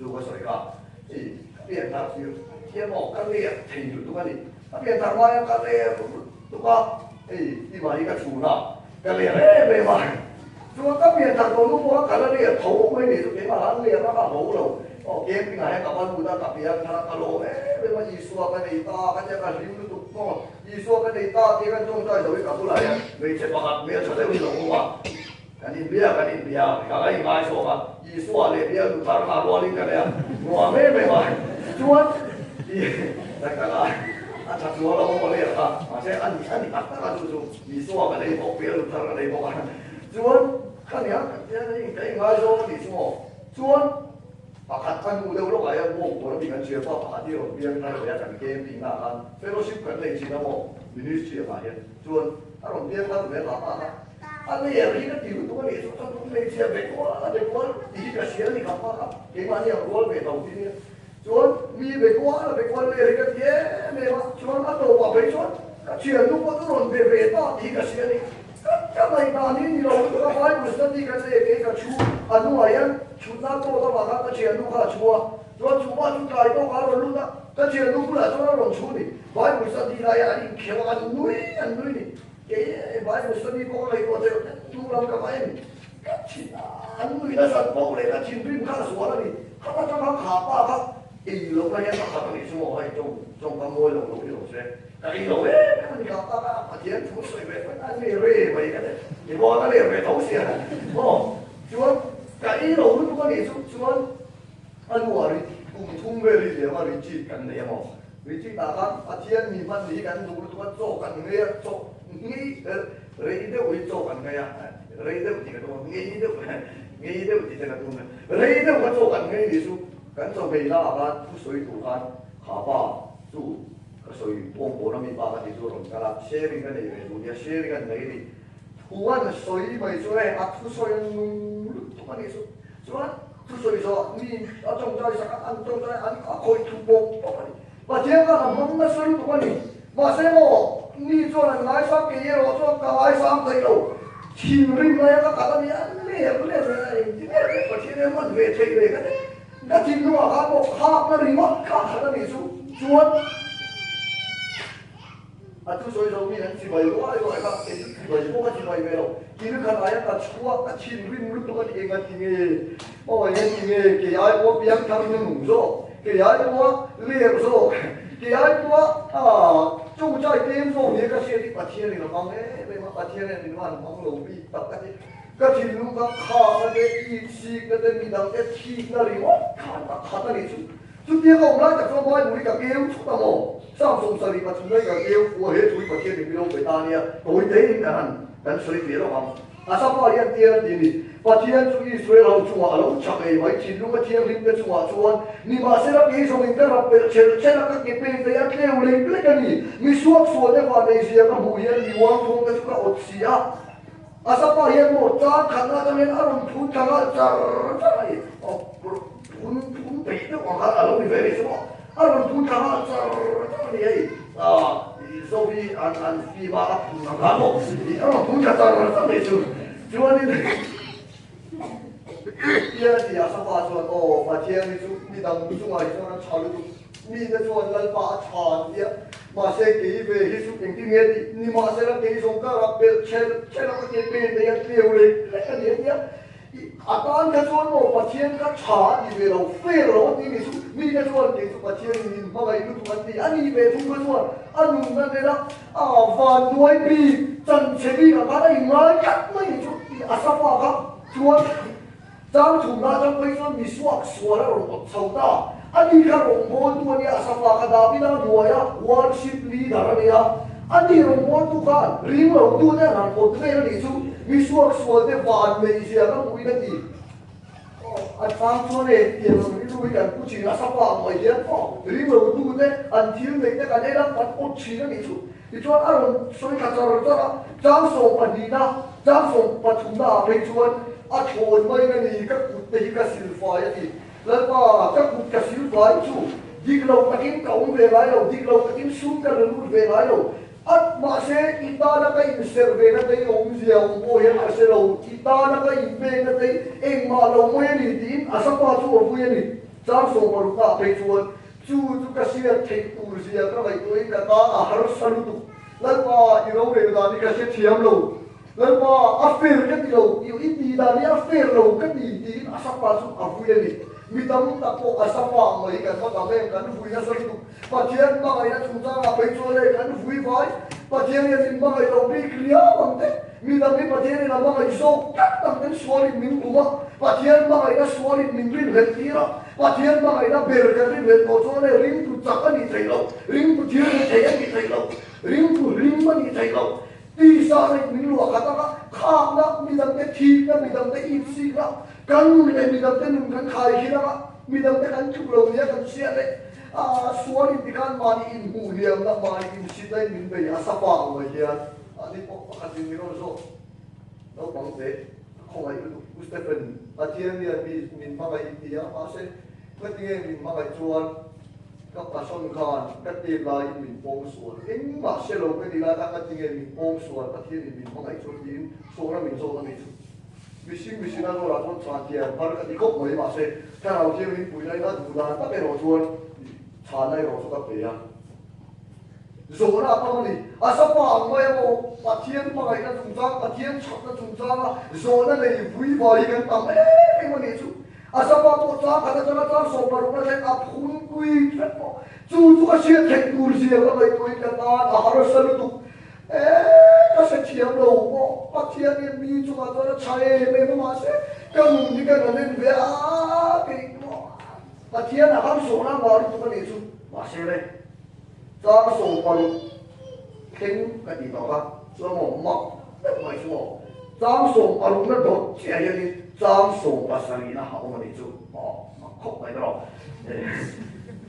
Chu ka sawi kha, i ka pian thar tir hian maw ka lep thei lutuk a ni. Ka pian thar hma hian ka lep lutuk a, hei i mah hi ka chhun a, ka lep em em a. Chuan ka pian thar tawh nu pawh kha ka la lep tho mai ni chu keimah khan lep a ka ho lo. Aw camping ah hian ka va lut a, ka pian thar a, ka lawm em em a, Isua ka nei ta, ka tia ka hlim lutuk maw. Isua ka nei ta tih kan tawngtai zo hi ka bulah hian hmeichhe pakhat hmeltha deuh hi lo awm a. Kan inbia kan inbia ka la ingai zawk a, Isua leh bial nu thar kha rualin ka nei a, nuam em em a, chuan i tak tak a, a tha chuang lo maw le kha, mahse a ni a ni tak tak a chu chu Isua ka nei bawk, bial nu thar ka nei bawk a, chuan ka nia ka tia ka in ka ingai zawk a nih chu maw, chuan pakhat ka nu deuh lawkah hian bawng tur a mi kan chhiar pa pakhat hi rawn piang thar ve a kan camping na ah khan fellowship kan nei thin a maw ministry ah hian chuan a rawn piang thar ve a pa kha. A ler hi ka ti lutuk a nih chu ka tum hmeichhia ve kual a be kual tih hi ka hria a ni kha a, keimahni ang rual ve tho tih nia. Chuan mi be kual a be kual ler hi ka ti em em a, chuan a tawpah phei chuan ka thiannu pawh chu rawn be ve ta tih hi ka hria a ni. Ka ka ngaihdan hi ni lo lutuk a, Bible study ka che kei ka thu a hnungah hian chhutna tawt avang khan ka thiannu kha a chhu a, chuan chu pa chu tlai tawk a rawn lut a, ka thiannu bulah chuan a rawn chhu a ni. Bible study laia an inkheuh a, an nui an nui ni. Kei Bible study pawh ka ngaihtuah thei lo, hnung lam ka va en ka thin a, an nui nasat poh leh ka thinrim kha a zual a ni. Kha atang kha kha pa kha ei lo na hian ka khat a nih chu maw hei tawng tawng ka mawi lo lo ni lo se ka ei lo em em a ni kha pa kha Pathian thu sawi ve fat a ni re mai ka ti ni maw ka ler ve tho sia maw chuan ka ei lo lutuk a nih chu chuan a nuah ri kum thum vel hi liam a retreat kan nei a maw. Retreat ah khan Pathian mi hman hi kan duh lutuk a, chaw kan ngei a, chaw ngei rei deuh hi chaw kan ngei a, rei deuh tih ka tum a, ngei deuh ngei deuh tih te ka tum a, rei deuh kha chaw kan ngei ni chu kan chaw ngei na ah khan thu sawi tur khan kha pa chu ka sawi pawm pawn a mi pa ka ti chu a rawn kal a, sharing ka nei ve duh nia, sharing an nei a ni, thu an sawi mai chu hei a thusawi a nung lutuk a nih chu. Chuan thusawi zawh mi a tawngtai sak a, an tawngtai an a khawih thu pawp pawp a ni. Pathian khan a hmang nasa lutuk a ni. Mahse maw, mi chuan an ngaisang kei erawh chuan ka ngaisang thei lo. Thinrim laia ka kal a ni, an lem lem leh a engti ber ber Pathian hian man ve thei ve ka ti. Ka thinlungah khan maw khakna ringawt kha khat a nih chu. Chuan. A thusawi zo mi an chibai ruai ruai kha, kei chu chibai pawh ka chibai ve lo. Thil khat aia ka chhuak, ka thinrim lutuk a ni, enga ti nge? Aw enga ti nge? Kei ai pawh piang thar na nung zawk. Kei ai pawha ler zawk, kei ai pawha chungchai tlem zawk nia ka hriat hi Pathian in a hmang em em a, Pathian hian min van hmang lo bik tak a ti. Ka thinlung kha khakna te, itsik-na te, midangte thikna ringawt khan a khat a nih chu. Chutia ka awm lai tak chuan Bible hi ka keu thut a maw? Psalm 73 hi ka keu fuh a, he thu hi Pathian in min lo pe ta nia, tawi tein kan han kan sawi ve lawk ang. Asafa hian tiang a ti ni, Pathian chu Israel ho chungah a lo chak ei mai, thinlung a thianghlim te chungah chuan, nimahsela kei zawngin ka rap pelh chel chel a, ka ke pen te a tleu lek lek a ni. Mi suak sual te van ei zia ka hmuh hian mi uang thawng te chu ka awt si a. Asafa hian maw chang khatna atang hian a rawn phun thla nghal char char a ni. Phun phun peih deuh ang khan a lo ni ve rih chu maw? A rawn phun thla nghal char char a ni hei. Zo hi an an fim a, a phun ang khan maw? A rawn phun thla char char mai chu. Chuanin Tia ti a Safa chuan aw Pathian hi chu midang chungah hi chuan a tha lutuk. Mite chuan Lalpa a tha an ti a, mahse kei ve hi chu engtin nge tih nimahsela kei zawng ka rap belh chel chel a ka ke pen te hian tleu lek lek a ni a tia. A tan kha chuan maw Pathian kha tha a ti ve lo, fair lo a ti ni chu. Mi kha chuan kei chu Pathianin min hmangaih lutuk an ti. A ni ve thung kha chuan a nunna nena a van nuai bik, chanchhe bik ang khan a inngai tlat mai ni chu tih a safa kha chuan chang thumna atang phei chuan mi suak sual a rawn awt chho ta. A ni kha rawngbawltu a nia, a safa kha Davida hnuaia worship leader a nia. A ni rawngbawltu khan ring lo tu te an han awt vel a nih chu mi suak sual te van neih zia ka hmuhin a ti. Aw, a chang chuan e tiang ang rilru hi kan pu thin a, safa ang mai hian aw ring lo tu te an thil neih te kan en a, kan awt thin a nih chu. Tichuan a rawn sawi thla char char a, chang sawm pahnihna, chang sawm pathumna ah phei chuan a thlawn maiin a ni, ka kut te hi ka silfai a ti. Lalpa, ka kut ka sil fai chu dik lo takin ka awm ve ngai lo, dik lo takin sum ka la lut ve ngai lo. At mahse, i tana ka inserh ve na tei awmzia awm pawh hian ka hre lo, i tana ka inpek na tei engmah lo mai a ni tiin a sapa chu a vui a ni. Chang 60 ah phei chuan chu chu ka hriat theih tur zia ka ngaihtuahin ka tan a harsa lutuk. Lalpa, i rorel dan hi ka hrethiam lo. Lalpa, a fair ka ti lo, i i tih dan hi a fair lo ka ti, tiin a sapa chu a vui a ni. Mi tam tak pawh a sapa ang mai kan va tam em, kan vui nasa lutuk. Pathian hmangaihna chungchangah phei chuan hei kan vui vai, Pathian hian min hmangaih lo bik riau ang te, mi dang hi Pathianin a hmangaih zawk tlat ang ten sualin min kum a, Pathian hmangaihna sualin min rinhlelh tir a, Pathian hmangaihna ber kan rinhlelh tawh chuan hei ringtu chak a nih theih loh, ringtu thil ni thei a nih theih loh, ringtu hlim a nih theih loh. Tisa reng min luah khat anga khakna, midangte thikna, midangte ipsikna, kan nun leh midangte nun kan khai hin anga midangte kan tluk lo nia kan hriat leh sual in tikhan mahni inhmuh hliamna, mahni insitna in min bei a sapa ang mai hian ani pawh pakhat in min rawn zawk naupang te a khawngaih lutuk Pu Stephen Pathian hian mi min hmangaih in ti a mahse ngatinge min hmangaih chuan Ka passion khan ka tep laiin min pawng sual. Engmah hre lo ka ni lai khan ka ti nge min pawng sual, Pathianin min hmangaih chuan tiin sawhna min zawt a ni chu. Mihring mihring a zawrah chuan chhan thiam har ka ti khawp mai mahse Thlarau Thianghlim puina in a duh dan tak erawh chuan chhanna erawh chu ka pe a. Zawhna a tam a ni. A sapa ang mai emaw Pathian hmangaihna chungchang, Pathian chakna chungchanga zawhna nei vui vai hi kan tam em em a nih chu. A sapa pawh chang khat atanga chang 60 na thleng a phun pui vek pawh chu chu ka hriat theih tur zia ka ngaihtuahin ka tan a harsa lutuk e ka hre thiam lo pawh Pathian hian mi chungah chuan a tha em em a mahse ka nun hi ka na nen ve a kei pawh Pathian a harsawhna ngah lutuk a nih chu mahse le chang 60 thleng ka tih tawh kha chuan maw mak deuh mai chu maw chang 60 na dawt chiah hianin chang 70 na a awm a nih chu aw mak khawp mai tawh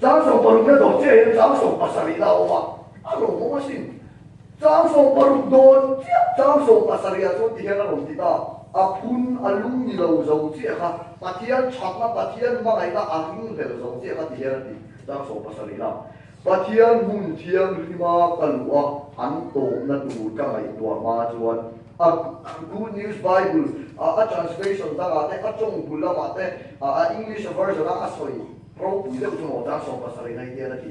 chang 60 na dawt chiah hian chang 70 na a awm a a rawn awm asin chang 60 dawn chiah chang 70 ah chuan tihian a rawn ti ta a phun a lung ni lo zo chiah kha Pathian thatna Pathian hmangaihna a ringhlel zo chiah kha tihian a ti chang 70 na Pathian hmun thianghlima ka luh a, an tawpna tur ka ngaihtuah hma chuan a Good News Bible a translation dangah te, a tawng bul lamah te, a English version a a sawi ropui deuh chu maw chang 70 na hian a ti.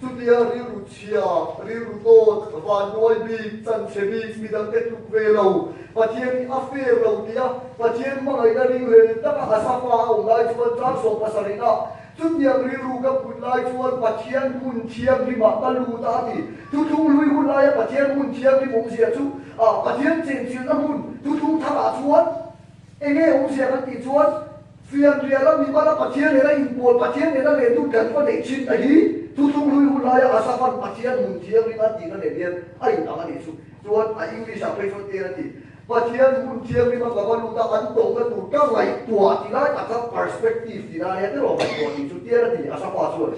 Chutia rilru chhia, rilru tawt, vannuai bik, chanchhe bik, midangte tluk ve lo, Pathian hi a fair lo tia Pathian hmangaihna ringhlel taka a safa a awm lai chuan chang 70 na. Chutiang rilru ka put lai chuan Pathian hmun thianghlimah ka lut a, a ti. Thuthlung hlui hun laia Pathian hmun thianghlim awmzia chu Pathian chenchilhna hmun thuthlung tharah chuan enge awmzia kan tih chuan fianriala mimala Pathian nena inpawl, Pathian nena lehtu kan va neih thinna hi thuthlung hlui hun laia Asaphan Pathian hmun thianghlim a tihna nen hian a inang a nih chu. Chuan a English ah phei chuan tiang a ti. Pathian hmun thianghlim a ka va lut a, an tawhna tur ka ngaihtuah ti lai tak kha perspective ti lai a nia tiraw ngaihtuah tih chu tiang a ti Asapha chuan.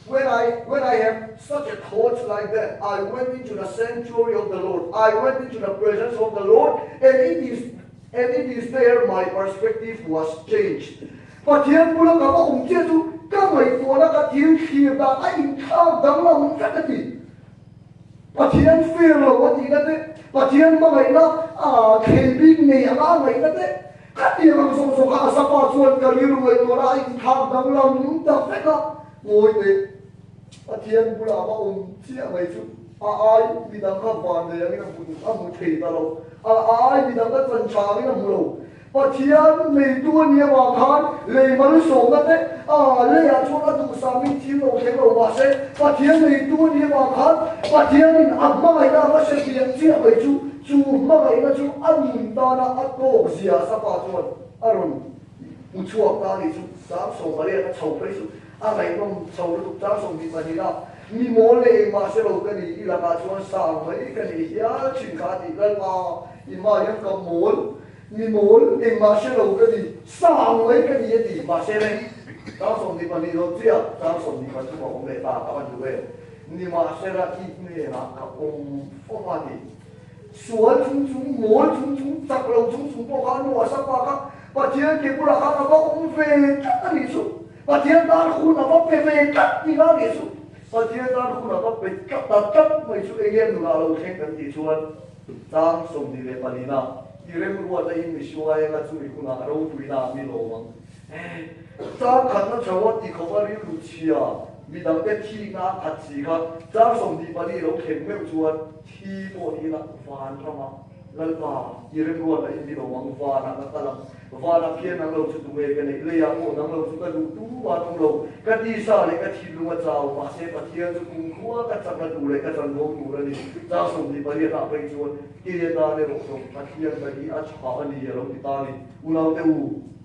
When I when I have such a thought like that I went into the sanctuary of the Lord I went into the presence of the Lord and it is and it is there my perspective was changed Pathian bula ka va awm chiah chu ka ngaihtuahna ka thil thlir dan a inthlak danglam vek a ti. Pathian fair lo a tihna te, Pathian hmangaihna a thlei bik nei anga a ngaihna te, khatiang ang zawng zawng kha a sapa chuan ka rilru ngaihtuahna a inthlak danglam ta vek a, ngawi teh, Pathian bulah va awm chiah mai chu a ai midang kha van nei angin a hmu a hmu thei ta lo, a ai midang kha chan tha angin a hmu lo. Pathian neitu a nih avang khan lei malsawmna te a leiah chuan a duhsangin thil lo thleng lo mah se, Pathian neitu a nih avang khan Pathianin a hmangaihna a va hre piah chiah mai chu, chu hmangaihna chu a nun tana a tawk zia Sapa chuan a rawn hmu chhuak ta a nih chu. Chang 18 a chho phei chu a ngaihnawm chho lutuk chang 22 a, Mi mawl leh engmah hre lo ka ni, i lakah chuan sang mai ka nih hial thin kha a tih Lalpa i hmaah hian ka mawl Mi mawl, engmah hre lo ka ni, sang mai ka ni a ti. Mahse le, chang 22 lo chiah, chang 23 a awm leh ta, ka van duh em? Nimahsela i hnenah ka awm fawm a ti. Sual chung chung, mawl chung chung, chak lo chung chung pawh kha nu a sa pa kha Pathian ke bulah khan a va awm ve tlat a nih chu. Pathian tan hun a va pe ve tlat tih a nih chu. Pathian tan hun a va pe tlat ta tlat mai chu enge nunah lo thleng kan tih chuan chang 24 na I remruat a in misuai anga chumi hunah ropuina a mi lawm ang. Chang khatna tho a ti khawp a rilru chhia midangte thikna a khat si kha chang 24 lo thleng meuh chuan thi pawh ni ila van rama Lalpa i remruat a in mi lawm ang vanah ka kal ang vanah khian nang lo chu tunge ka neih leiah pawh nang lo chu ka duh tu an awm lo ka tisa leh ka thinlung a chau mahse Pathian chu kumkhua ka chakna tur leh ka chanvo tur a ni chang 28 ah phei chuan Ke tan erawh zawng Pathian ka hi a tha a ni a lo ti ta a ni. Unaute u,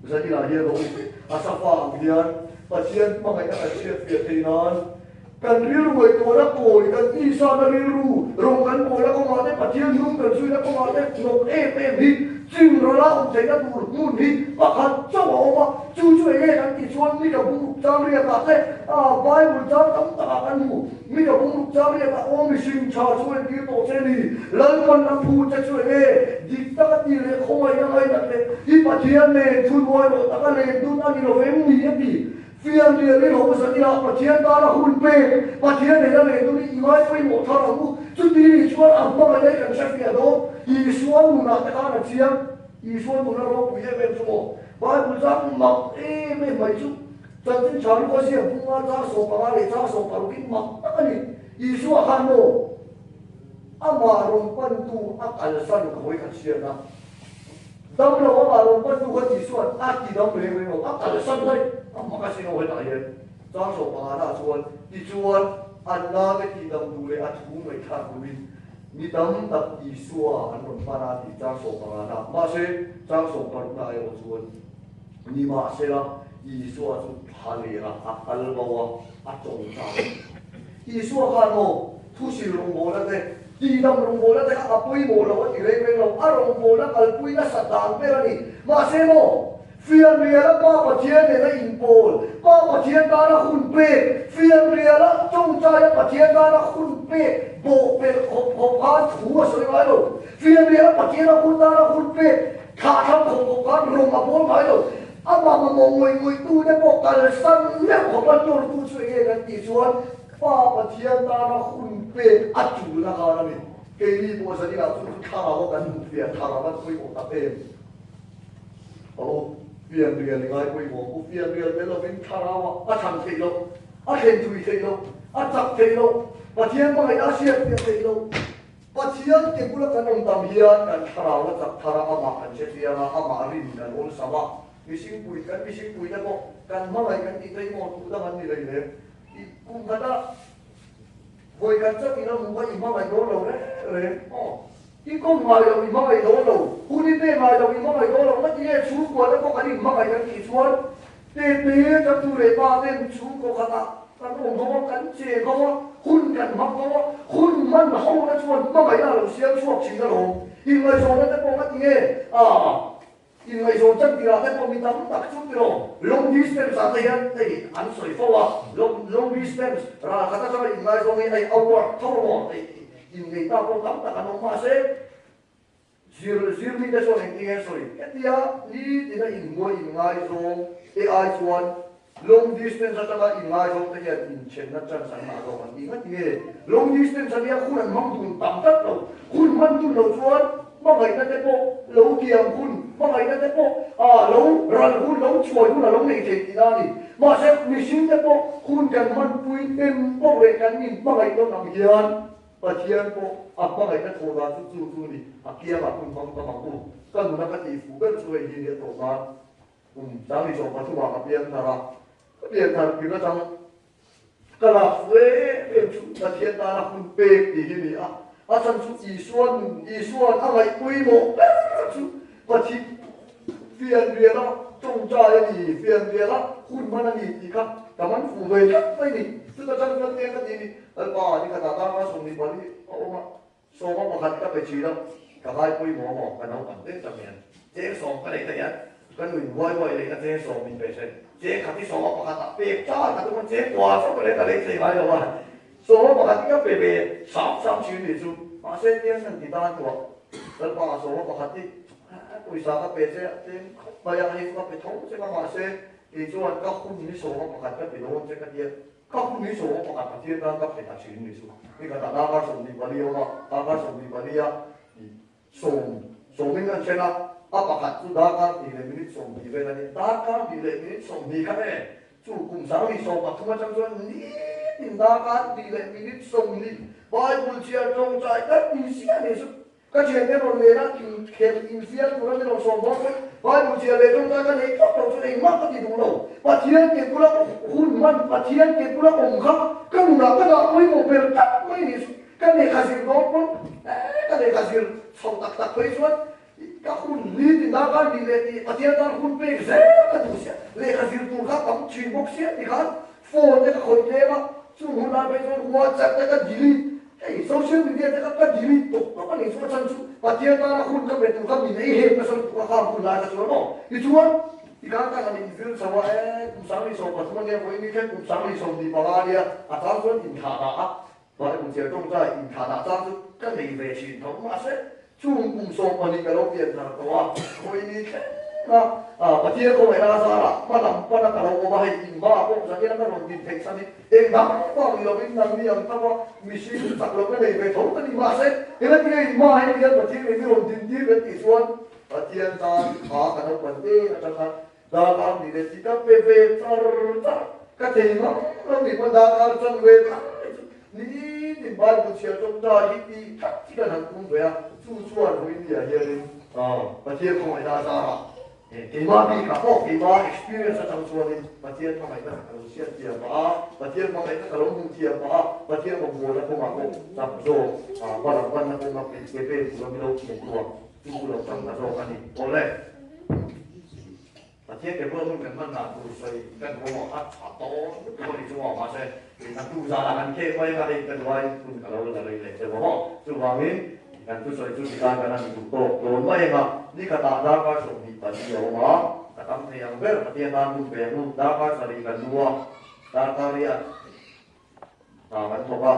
zaninah hian rawh u, a safa ang hian Pathian hmangaihna kan hriatfiah theih nan kan rilru ngaihtuahna kawi, kan tisana rilru rawng kan kawina kawngah te, Pathian hnung kan zuina kawngah te hnawk em em hi chingrala awm theihna tur hmun hi pakhat chauh a awm a. Chu chu enge kan tih chuan mi ka bung ruk chang riakah te, Bible chang tam takah kan hmu. Mi ka bung ruk chang riakah aw mihring tha chu entir tawh che ni, Lalpan a phu che chu enge dik tak a ti leh khawngaihna ngainat leh i Pathian nen thu nuai rawh tak a len dun a ni lo vem ni a ti. Fian rial i lo zan ila Pathian tana hun pek Pathian nen a len dun i i ngai pawimawh thar ang u. Chuti ni chuan a hmangaih a i kan hre fiah dawn. Isua nunah te khan a chiang. Isua nuna ropui em em chu maw? Bible chang mak em em mai chu. Chanchin tha luka ziak bunga chang 15 leh chang 16 in mak tak a ni. Isua khan maw amah rawn pantu a kalsan ka hawi khat hriatna. Dam lo amah rawn pantu khan Isua'n a ti dam reng reng lo, a kalsan daih. A mak a sin aw hetah hian chang 15 na chuan tichuan an nate ti dam duh leh a thu ngaihthlak duhin mi tam tak Isua an rawn pan a tih chang 15 na. Mahse chang 16 na erawh chuan Nimahsela, Isua chu thla lera a kal bo a, a tawngtai a ni. Isua khan maw thusil rawngbawlna te, tihdam rawngbawlna te kha a pawimawh lo a ti reng reng lo, a rawngbawlna kalpui nasa dan ber a ni. Mahse maw, fianriala Pa Pathian nena inpawl, Pa Pathian tana hun pek, fianriala tawngtaia Pathian tana hun pek bawhpelh khawp khawp khan thu a sawi ngai lo. Fianriala Pathiana hun tana hun pek, Thlah thlang khawp khawp khan rawng a bawl ngai lo. Amah mamawh ngawih ngawih tu te pawh kalsan meuh khawp a nawrtu chu enge kan tih chuan Pa Pathian tana hun pek a tulna khan a ni. Keini pawh zaninah chu chu thlarau a kan hmuh fiah thar a van pawimawh tak em? A u fianrial i ngai pawimawh ang u. Fianrial tel lovin thlarau ah a thlan theih loh, a thlen thui theih loh, a chak theih loh, Pathian hmangaihna a hriat fiah theih loh. Pathian ke bula kan awm tam hian kan thlarau a chak thar a, amah kan hre chiang a, amah rin kan awlsam a. Mihring pui, kan mihring pui te pawh kan hmangaih kan tih te hi maw tu dang an ni rei lem. I kum khata vawi khat chauh ina hmu kha i hmangaih dawn lo reng reng aw. I kawm ngai lo i hmangaih dawn lo, hun i pe ngai lo i hmangaih dawn lo, ngati nge chhungkua te pawh kan inhmangaih kan tih chuan te te changtu leh pa ten chhungkaw khatah kan awm ho a, kan cheng ho a, hun kan hmang ho a, hun hman ho na chuan hmangaihna a lo siam chhuak thin alawm. Inngaihzawnna te pawh ngati nge ah. Inngaihzawn chan tirah te pawh mi tam tak chu tiraw long distance ah te hian hei an sawi fo a, long long distance ral khat atanga inngaizawng hi hei a work tho maw hei inngeih ta pawh tam tak an awm mahse zir zir mi te chuan engtin nge an sawi hetia nitin a inhmuai inngaizawng te ai chuan long distance atanga inngaizawng te hian inthenna chance an ngah zawk an ti ngat nge long distance ania hun an hmang dun tam tlat lo hun hman dun lo chuan hmangaihna te pawh lo kiam hun hmangaihna te pawh ah lo ral hun lo chhuai hun a lo nei thei tihna a ni mahse mihring te pawh hun kan hmanpui hnem pawh leh kan inhmangaih dawn ang hian Pathian pawh a hmangaihna thawh dan chu chu chu a ni a kiangah hun hmang tam ang u ka nuna ka tihfuh ber chu hei hi nia tawh nan Kum 2013 ah ka piang thar a, ka pian thar tir atang ka lak fu em em chu Pathian tana hun pek tih hi ni a, a chhan chu Isua nun, Isua'n a ngaihpawimawh ber chu Pathian fianriala tawngtai a ni, fianriala hun hman a ni tih kha ka man fu ve tlat mai ni. Chuta chang chuan tiang ka ti ni, Lalpa, nikhatah darkar 24 a awm a, Sawma pakhat ka pe thin a, ka ngaipawimawh maw ka naupang te tak hian chengsawm ka nei ta hian ka nuin huai huai leina chengsawm min pe se, chengkhat hi sawma pakhat ah pek char ka tum a, chengkua chauh ka leh ka lei thei ngai lo a, sawma pakhat hi ka pe ve sam sam thin ni chu, mahse tiang kan ti tan tuah Lalpa sawma pakhat hi pawisa ka pe che a, tlem khawp mai a, hei chu ka pe tho che ka mahse kei chuan ka hun hi sawma pakhat ka pe dawn che ka tia. Ka hun hi sawm pakhat Pathian tan ka pe ta thin ni chu. Ni khatah darkar 24 a awm a, darkar 24 a sawm sawmin an then a, a pakhat chu darkar hnih leh minute 20 vel a ni. Darkar hnih leh minute 20 kha e, chu kum 2013 atang chuan nitin darkar hnih leh minute 20 Bible chhiar tawngtai tlat ni sia ni chu. Ka thiante rawn len a, inkhel infial tura min rawn sawm dawn chuan Bible chhiar leh tawngtai ka nei tawp lo chuan engmah ka ti duh lo. Pathian ke bula hun hman, Pathian ke bula awm kha ka nunah ka dah pawimawh ber tlat mai ni chu. Ka lehkha zir dawn pawn eh ka lehkha zir chho tak tak phei chuan ka hun ni ti darkar ni leh tih Pathian tan hun pek zel ka duh sia, lehkha zir tur kha tam thin bawk sia ti khan phone te ka khawih tlem a, chung hun lai phei chuan WhatsApp te ka delete Hei social media te kha ka delete tawp tawp a nih chu a chhan chu Pathian tana hun ka pe tur kha min ei hek nasa lutuk a khang hun lai kha chuan aw tichuan tikhan ka han inzir chho a e kum 2013 ania vawiin ni khan kum 2025 ania a chang chuan inthah dah a Bible chhiar tawngtai inthah dah chang chu ka nei ve thin tho mahse Chung kum 12 ka lo pian thar tawh a, vawiin ni thleng a, Pathian khawngaihna a zarah hma lam pana ka lo awm a, hei inhma pawh zanin a ka rawn din theih chhan hi eng dang vang ni lovin nangni ang tho a, mihring chak lohna nei ve tho ka ni mahse engati nge inhma hei hian Pathian in i rawn din tir kan tih chuan Pathian tan kha ka naupan te atang khan darkar ni leh chi ka pe ve char char ka thei ngam lo ni pawn darkar chan ve char mai chu nitin Bible chhiar tawngtai hi tih that chi kan han tum ve a, chu chuan vawiin ni ah hianin Pathian khawngaihna a zarah keimah bikah pawh keimah experience atang chuanin Pathian hmangaihna ka lo hriat thiam pah a, Pathian hmangaihna ka lo hmuh thiam pah a, Pathian rawngbawlna kawngah pawh chak zawk hmalam panna kawnga ke pen tura mi lo hmuh tur chu lo tang ta zawk a ni. Awle. Pathian ke bulah hun kan hman dan tur sawi kan ruamah a tha tawn lutuk a ni chu maw mahse a tu zanah kan khek mai anga hei ka duai hun ka lo la rei leh deuh a maw chuvangin kan thusawi chu tikhan kan han duh tawk dawn mai anga ni khatah darkar 24 a awm a ka tam thei ang ber Pathian tan hun pe ang u darkar 7 kan nu a darkar riat hna kan thawk a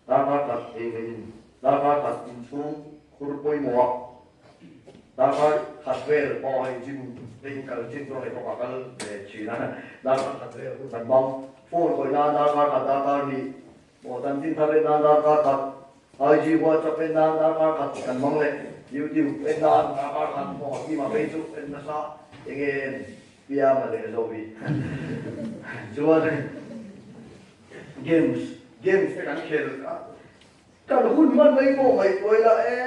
Darkar khat ei leh in, darkar khat inchhung khur pawimawh a, darkar khat vel pawh hei gym te in kal chin chuan hei bawk a kal ve thin a, darkar khat vel hun kan hmang. Phone khawih nan darkar khat darkar hnih, maw chanchin thar en nan darkar khat, IG WhatsApp en nan darkar khat kan hmang leh, YouTube en nan darkar khat, maw kima phei chu en nasa enge en piang a leh zo hi chuan. Games, games te kan khel a, Kan hun hman mai pawh ngaihtuah ila e,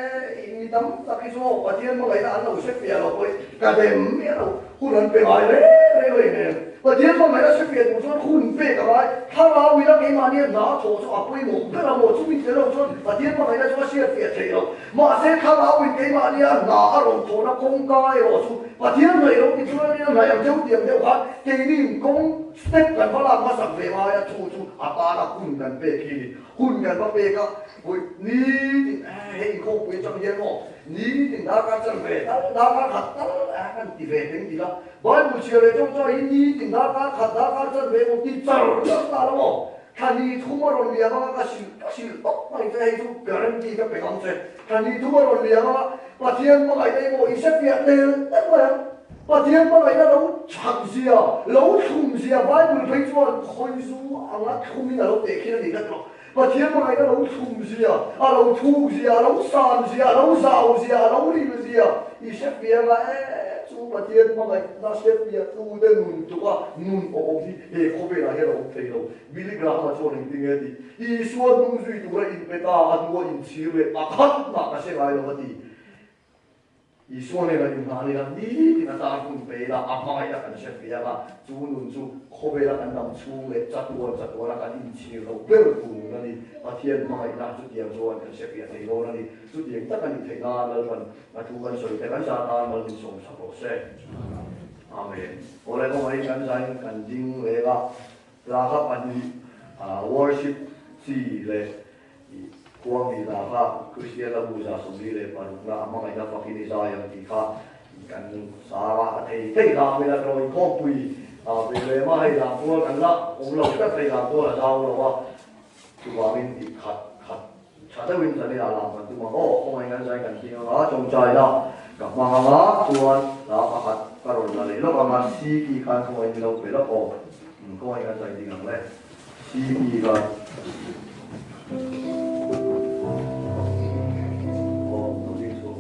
i mi tam tak hi chu aw Pathian hmangaihna an lo hre fiah lo pawh i ka dem miah lo, hun an pe ngai reng reng reng em. Pathian hmangaihna hre fiah tur chuan hun pek a ngai, thlarau ila keimahnia hna a thawh chu a pawimawh ber a maw, chumi tel lo chuan Pathian hmangaihna chu a hriat fiah theih loh. Mahse thlarau in keimahnia hna a rawn thawhna kawngka erawh chu Pathian hnaih lo ti chuan ania hnaih ang deuh tiang deuh khan keini in kawng step kan va lak hmasak ve ngai a, chu chu a tana hun kan pek hi ni. Hun kan va pek a, vawi nitin hei inkhawmpui atang hian maw nitin darkar chan ve tal, darkar khat tal a kan ti ve teng ti la, Bible chhiar leh tawngtai hi nitin darkar khat, darkar chan ve maw ti char char ta la maw, thla ni thum a rawn liam anga ka hrilh ka hrilh tawp mai che hei chu guarantee ka pe ngam che, thla ni thum a rawn liam anga Pathian hmangaihna hi maw i hre fiah tel tel mai ang, Pathian hmangaihna lo chak zia, lo thlum zia Bible phei chuan khawizu anga thlumin a lo teh khin a nih tlat lo. Pathian hmangaihna lo thlum zia, a lo thuk zia, a lo san zia, a lo zau zia, a lo ril zia i hre fiah nga e, chu Pathian hmangaihna hre fiah tute nun tluk a nun awm hi he khawvelah hian a awm thei lo. Billy Graham-a chuan engtin nge a tih? Isua hnung zui tura inpe ta a hnua inchhir leh pakhat mah ka hre ngai lo a ti. Isua nen a inhlan ila, nitin a tar hun pe ila, a hmangaihna kan hre ve ang a, chu nun chu khawvela kan dam chhung leh chatuan chatuana kan inchhir loh ber tur nun a ni. Pathian hmangaihna chutiang chuan kan hre fiah thei dawn a ni. Chutiang tak a nih theih nan Lalpan a thu kan sawi te kan zah tan mal min sawm sak rawh se. Amen. Awle kawngaihin kan zain kan ding leng a, hla kha pahnih worship chi leh I khuang ni hna kha Kristian la bu 46 na a hmangaihna fakin i zai ang tih kha kan sar a, a thei thei hla awm ila tawh inkhawmpui ve lem a, hei lam tual kan la awm lo tlat, hei lam tual a zau lo a, chuvangin i khat khat tha deuhin zan inah lam kan tum ang aw, khawngaih kan zai kan hling ang a, tawngtaina ka hmang ang a, chuan hla pakhat ka rawn la leh lawk ang a, Siki khan khawngaih ni lo pe lawk aw, khawngaih kan zai ding ang le. CE kha aw lo ding chhuak.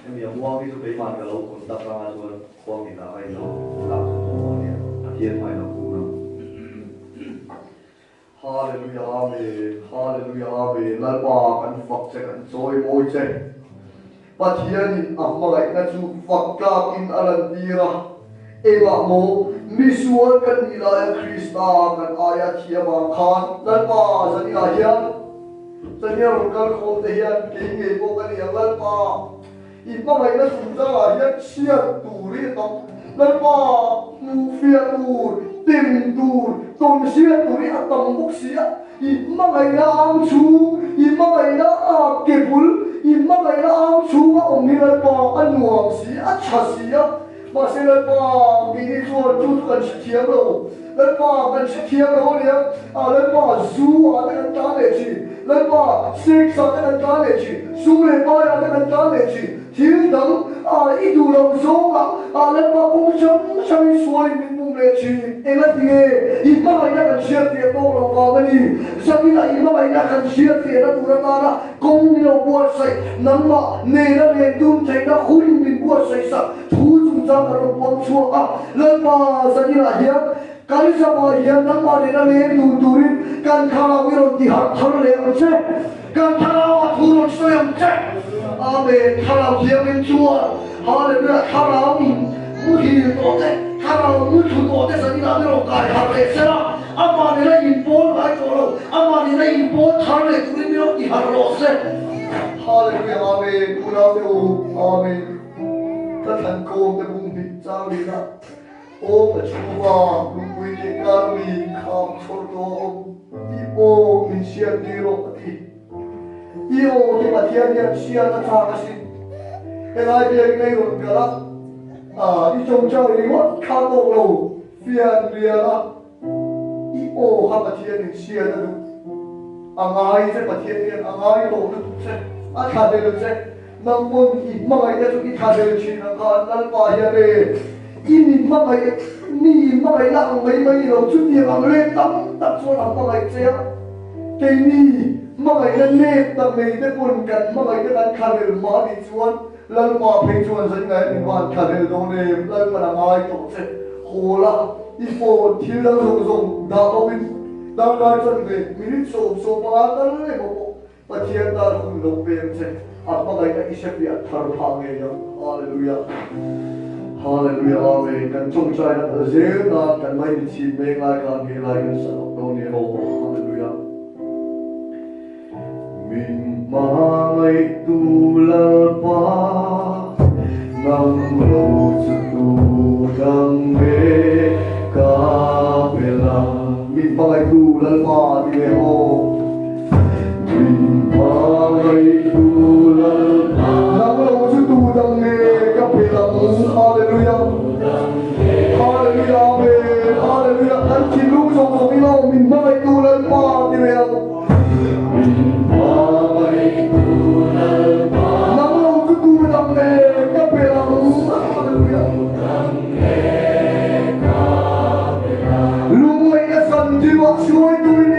Hemi a muang hi chu keimah ka lo conduct anga chuan khuang inah ka inlo lak chhuak tawh dawn nia. Pathian hmai lo kung ang. Hallelujah Amen Hallelujah Amen Lalpa kan fak che kan chawi mawi che. Pathianin a hmangaihna chu fak tlakin a lantir a. Engah maw misual kan nih laia Krista kan aia thiam ang khan Lalpa zaninah hian zania rawn kal khawm te hian kei ngei pawh ka ni ang Lalpa i hmangaihna chungchangah hian chhiat tur hi a tam Lalpa hmuhfiah tur tem tur tawn hriat tur hi a tam bawk si a. I hmangaihna ang chhung, i hmangaihna a ke bul, i hmangaihna ang chhunga awm hi Lalpa a nuam si, a tha si a. Mahse Lalpa, keini chuan chu chu kan hrethiam lo. Lalpa, kan hrethiam lo a nia. Ah Lalpa, zu ah te kan tan leh thin. Lalpa, sex ah te kan tan leh thin. Sum leh pai ah te kan tan leh thin. Thil dang ah i duh loh zawng ah ah Lalpa kawng hrang hrang in sual in min bum leh thin. Enga tinge i hmangaihna kan hriat fiah tawk loh vang a ni. Zanin ah i hmangaihna kan hriat fiahna tur atana kawng min lo buatsaih, nangmah nena len dun theihna hun min buatsaih sak thu chungchang kan rawn puang chhuak a. Lalpa zanin ah hian kan zamah hian nangmah nena leng dun turin kan thlarau i rawn ti harh thar leh ang che. Kan thlarau a thu rawn sawi ang che. Amen. Thlarau Thianghlim chuan Hallelujah thlarau in muhil tawh te, thlarau mu thu tawh te zanin ah mi rawn kai harh leh se la, amah nena inpawl ngai tawh lo, amah nena inpawl thar leh turin mi rawn ti harh rawh se. Hallelujah Amen. Unau te u Amen. Ka thlan kawm te bung hnih chang leh na. Aw ka chhunga lungpui leh karmi kham chhawr tawh a awm tih pawh min hriat tir rawh a ti. I aw hi Pathian hian hriat a chak asin. Helai biakin a i rawn kal a, i chawngchang ringawt kha tawk lo fian rial a, i aw kha Pathianin hriat a duh. A ngai che Pathian hian a ngai tawh lutuk che, a thla tel che. Nang pawn i hmangaihna chu i tha zel thin ang khan Lalpa hian e, i mi hmangaih, mi i hmangaihna ang mai mai ni lo, chutiang ang leh tam tak chuan a hmangaih che a. Keini hmangaihna nep tak nei te pawn kan hmangaihna kan thla zel mah anih chuan Lalpa phei chuan zan ngai min van thla zel dawn em, Lalpan a ngai tawh che, haw la, i phone thil dang zawng zawng dah bo in. Darkar chanve, minute 15 tal emaw pawh Pathian tan hun lo peng che, a hmangaihna i hre piah thar phah ngei ang. Hallelujah. Hallelujah Amen. Kan tawngtaina kal zel nan kan mai mi chhip mek lai khan he lai kan sa lawk dawn nia aw. Hallelujah. Min hmangaihtu Lalpa, nang lo chu tu dang nge ka pel ang. Min hmangaihtu Lalpa ti ve aw. Min hmangaihtu Lalpa, nang lo chu tu dang nge ka pel ang. Hallelujah. Hallelujah Amen. Hallelujah. Kan thinlung zawng zawng in aw min hmangaihtu Lalpa ti ve ang. Nang lo chu tu dang nge ka pel ang. Hallelujah. Lungngaihna san thimah hruaitu in.